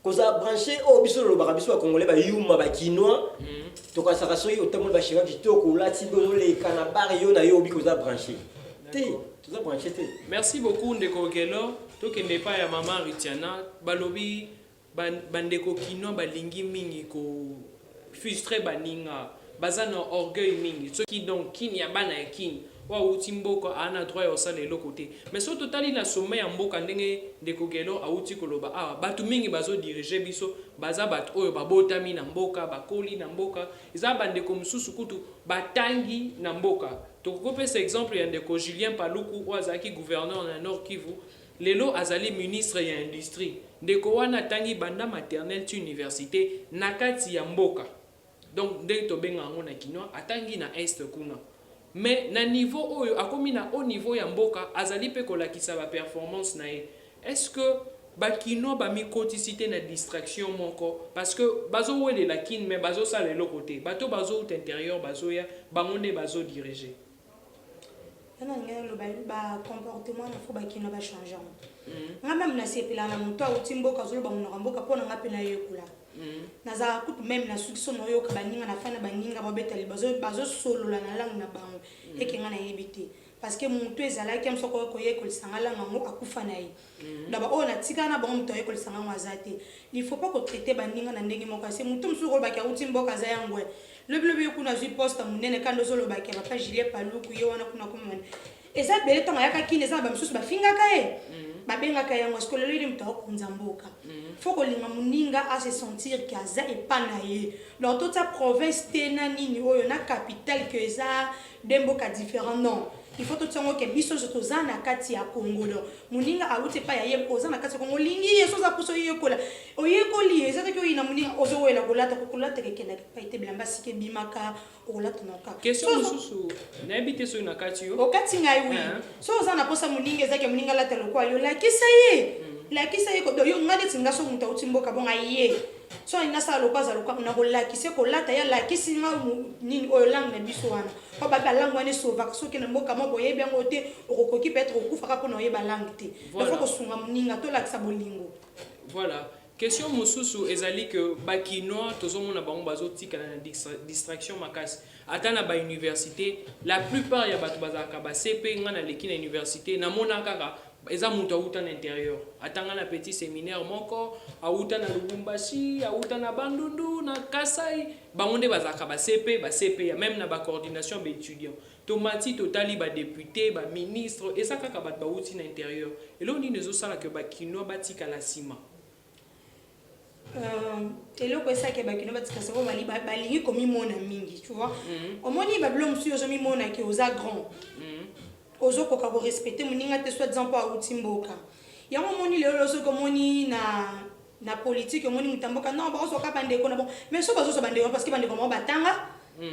Kozala branché oyo biso tolobaka, biso bacongolais, bayuma, bakinois, tokasaka soki otamboli, bachéri kitoko, olati mpe ozoleka na bar, yo na yo, obi koza branché te. Toza branché te. Merci beaucoup, ndeko Gelo. Tokende epai ya mama Ritiana. Balobi bandeko kinois balingi mingi kofrustrer baninga, baza na orgueil mingi. Soki donc kini ya bana ya kini oyo awuti mboka aa na droit ya kosala eloko te. Mais soki totali na sommet ya mboka, ndenge ndeko Gelo awuti koloba awa, bato mingi bazodiriger biso baza bato oyo babotami na mboka, bakoli na mboka. Eza bandeko mosusu kutu batangi na mboka. Tokokopesa exemple ya ndeko Julien Paluku oyo azalaki gouverneur na Nord Kivu, lelo azali ministre ya industrie. Ndeko wana atangi banda maternelle ti université na kati ya mboka, donc ndenge tobenga yango na kinois, atangi na est kuna. Mais na niveau oyo akomi na haut niveau ya mboka, azali mpe kolakisa baperformance na ye. Est ce que bakinois bamikotisi te na distraction moko? Parce que bazowelela kine, mais bazosala eloko te. Bato bazouta intérieur bazoya, bango nde bazodirige. Yana ngai oloba bacomportement na faut bakinois bachange yango. Nga même nasepelaka na moto awuti mboka, azoloba monoko ya mboka, mpo na nga mpe nayekola. Nazalaka kutu même na suki so naoyoka baninga na fai na baninga babetali, bazosolola na langue na bango, eke nga nayebi te, parce que motu ezalaki ya mosu akoki koyekolisa nga langue yango, akufa na ye na baoyo natikala na bango, moto ayekolisa nga yango aza te. Il faut pas kotraiter baninga na ndenge moko ase. Motu mosusu kolobaki awuti mboka aza yangwe, lobilobi ye kuna azwi poste ya monene. Kandi ozolobaki ya papa Julien Paluku, ye wana kuna komona eza ebele. Ntango ayaka kini, eza na bamisusu bafingaka ye, babengaka yango. Est-ce lelo yeli moto akokonza mboka? Faut kolinga moninga ase sentir ke aza epa na ye. Donc totia province te na nini oyo na capitale ke eza de mboka différent. Non, il faut totia yango ke biso nyonso toza na kati ya Congo. Donc moninga awuti epai ya ye, oza na kati ya Congo, olingi ye, so oza mposa oyekola, oyekoli ye. Eza soki oyina moninga, ozowela kolata, kokolataka ekendaka epai te. Bilamba sika ebimaka, okolata noka. Question mosusu, nayebi te soki na kati yo. Okati ngai, oui. So oza na mposa moninga, ezaki moninga alata lokwa yo, lakisa ye, lakisa ye. Yo nga neti nga, so moto auti mboka bonga ye, so alingi nasala lokwa, aza lokwa, nakolakisa ye kolata. Ye alakisi nga nini oyo langue na biso wana, po babi balangue wana esovaka. Soki na mboka moko oyebi yango te, okokoki peut-être okufaka mpona oyeba langue te. Donc faut kosunga moninga, tolakisa bolingo. Voilà. Question mosusu ezali ke bakinois tozomona bango bazotikala na distraction makasi. Ata na bauniversité, la plupart ya bato bazalaka basepe. Ngai naleki na université, namona kaka eza moto awuta na intérieur. Ata ngai na petit séminaire moko, awuta na Lubumbashi, awuta na Bandundu, na Kasai, bango nde bazalaka basepe, basepe ya même na bacoordination baétudiant. Tomati, totali badéputé, baministre, eza kaka bato bawuti na intérieur. Eloko nini ezosala ke bakinois batikala nsima? Eloko esalaka bakinois batika sango, balingi komimona mingi, tu vois. Omoni babilo mosusu ozomimona ke oza grand, ozokoka korespecter moninga te, soit disant mpo awuti mboka. Yango omoni lelo soki omoni na politique, omoni moto ya mboka, non, bazwaka bandeko na bon. Mais so bazozwa bandeko parce que bandeko bango batanga.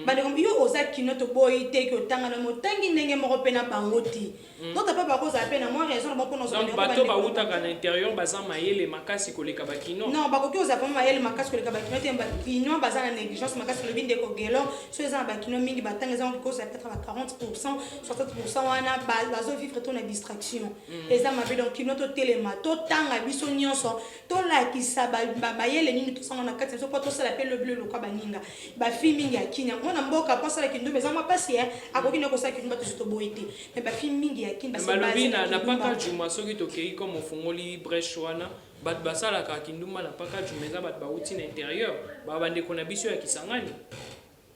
Bandeko, yo oza kino, toboyi te ke otanga na motangi ndenge moko mpe na bango te. Donc mpe bakozala mpe na mwa raison na bango mpona Donc bato bawutaka na intérieur baza mayele makasi koleka bakino? Non, bakoki kozala vraiment mayele makasi koleka bakino te. Bakinois baza na négligence makasi. Lobi ndeko Gelo, so eza na bakino mingi batanga, eza kozala peut-être ba 40%, 60% wana bazovivre to na distraction, eza mabe. Donc kino totelema, totanga biso nyonso, tolakisa mayele nini tosanga na kati na biso mpo tosala mpe lobi loluka baninga. Bafille mingi ya kini, mwana mboka mpo asala kindumba eza mwa mpasi. Ye akoki nde kosala kindumba, tosi toboyi te, mais bafille mingi ya kini balobi na paka juma, soki tokei comme ofungoli brèche wana, bato basalaka kindumba na paka juma eza bato bauti na intérieur, baa bandeko na biso ya Kisangani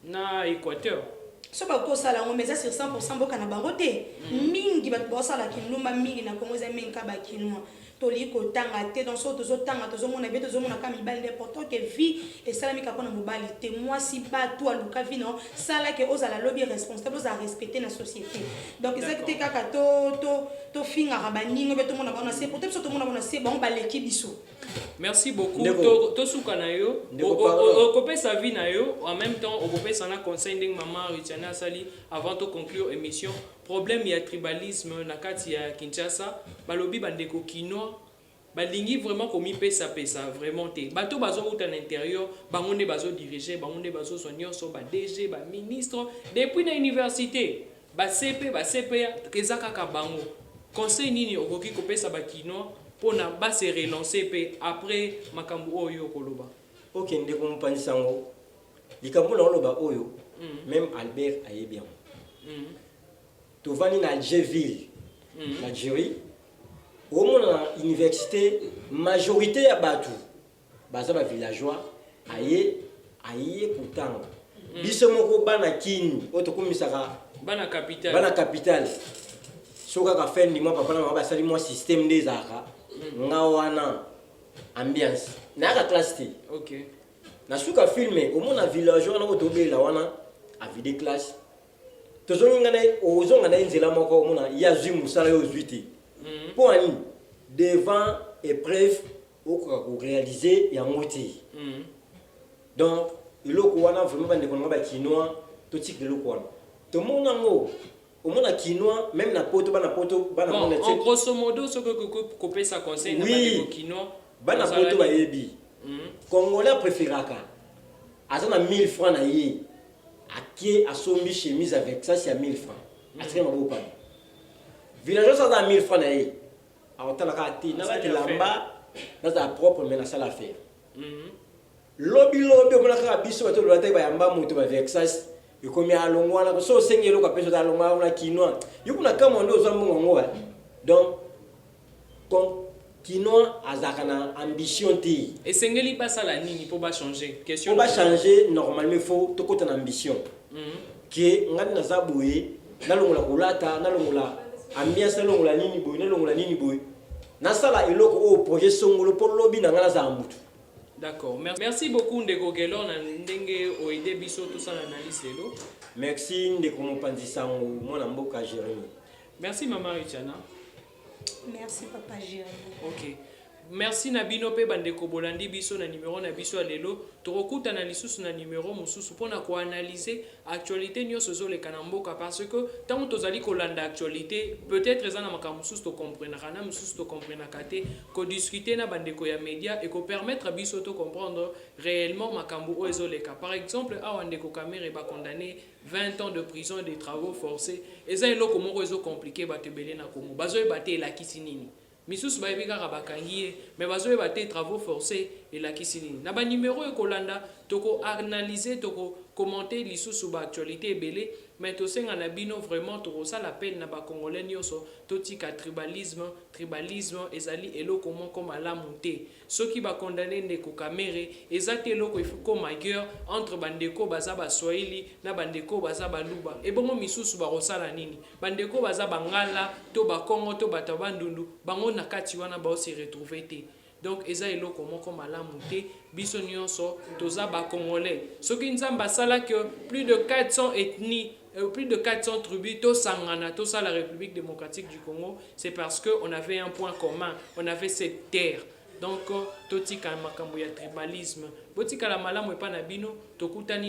na Équateur. So bakoki kosala yango, mais eza sur 100 mboka na bango te. Mingi bato baosala kindumba mingi na Kongo eza mingi ka Bakinois. Tolingi kotanga te. Donc soki tozotanga, tozomona be, tozomona ka mibali nde. Pourtant ke vie esalami kaka mpona mobali te. Mwasi batu aluka vie na sala ke ozala lobi responsable, ozala respecté na société. Donc ezaki te kaka tofingaka baninga mpe tomona bango na se. Pourtant biso tomona bango na se, bango baleki biso. Merci beaucoup. Tosuka na yo. Okopesa vie na yo, en même temps okopesa na conseil ndenge mama Ritiana asali. Avant toconclure émission, problème ya tribalisme na kati ya Kinshasa, balobi bandeko kinois balingi vraiment komipesapesa vraiment te. Bato bazowuta na intérieur, bango nde bazodirige, bango nde bazozwa nyonso, ba DG, baministre, depuis na université, baCP, baCPA, eza kaka bango. Conseil nini okoki kopesa Bakinois mpona base relancer mpe après makambo oyo okoloba? Ok, ndeko mopanzi sango, likambo na oloba oyo, même Albert ayebi yango. Tovandi na Algerville, na Algérie. Omona na université, majorité ya bato baza bavillageois. Aye kotanga. Biso moko bana Kini oyo tokomisaka bana capitale. Bana capitale, so kaka fin du mois, papa na mama basali mwa système nde ezalaka nga wana ambiance, nayaka classe te. Na suka film, omona villageois wana oyo tobela wana avide classe, tozongi nga na ye, ozonga na ye nzela moko, omona ye azwi mosala, ye ozwi te. Mpo ani devant épreuve okoka koréaliser yango te. Donc eloko wana vraiment, bandeko na nga Bakinois, totika eloko wana. Tomona yango, omona Kinois même na Poto, bana Poto, bana Bon, monde en entier. Grosso modo, soki okoki kopesa conseil na bandeko kinois? Bana ozala Poto nini? Bayebi. Congolais apréféraka aza na 1000 francs na ye, ake asombi chemise avec ça, c'est ya 1000 francs, atikali maboko pamba. Villageois aza na 1000 francs na ye, akotala kaka te Asali. Nalata elamba, nazala propre, mais nasala affaire. Lobi lobi omona kaka biso bato oloba te, bayamba moto baVersace ekomi alongo wana. So osengi eloko, apesi, oza alongo wana. Kinois yo kuna kamwa nde ozwa mbongo yango wa. Donc Kinois azalaka na ambition te. Esengeli basala nini mpo bachanger? Question. Po bachanger, normalement faut tokɔta na ambition ke ngai naza boye, nalongola kolata, nalongola ambiance, nalongola nini boye, nalongola nini boye, nasala eloko oyo projet songolo mpo lobi na ngai nazala mutu. D'accord, merci beaucoup ndeko Gelor na ndenge oaider biso tosala analyse lelo. Merci ndeko mopanzi sango, mwana mboka Jérémi. Merci mama Richana. Merci papa Jérémi. Ok, merci na bino mpe bandeko bolandi biso na numero na biso ya lelo. Tokokutana lisusu na numero mosusu mpona koanalyse actualité nyonso ezoleka na mboka, parce que ntango tozali kolanda actualité, peut-être eza na makambo mosusu tokomprenaka, na mosusu tokomprenaka te. Kodiscute na bandeko ya média ekopermettre biso tocomprendre réellement makambo oyo ezoleka. Par exemple awa, ndeko Kamerhe bacondamné 20 ans de prison et de travaux forcés. Eza eloko moko ezocompliquer bato ebele na Congo, bazoyeba te elakisi nini. Misusu bayebi kaka bakangi ye, mais bazoyeba te travaux forcés elakisi nini. Na banimero ekolanda, tokoanalyse, tokokommente lisusu baactualité ebele. Mais tosenga na bino vraiment, tokosala appel na Bacongolais nyonso, totika tribalisme. Tribalisme ezali eloko moko malamu te. Soki bacondamné ndeko Kamerhe, eza te eloko ekoma guerre entre bandeko baza Baswahili na bandeko baza Baluba. Ebongo misusu bakosala nini? Bandeko baza Bangala to Bakongo to bato ya Bandundu, bango na kati wana baose retrouver te. Donc eza eloko moko malamu te. Biso nyonso toza Bacongolais. Soki Nzambe asalaki plus de 400 ethnies, plus de 400 tribus, tosangana, tosala République démocratique du Congo, c'est parce que on avait un point commun, on avait cette terre. Donc totika makambo ya tribalisme. Botikala malamu epa na bino. Tokutani.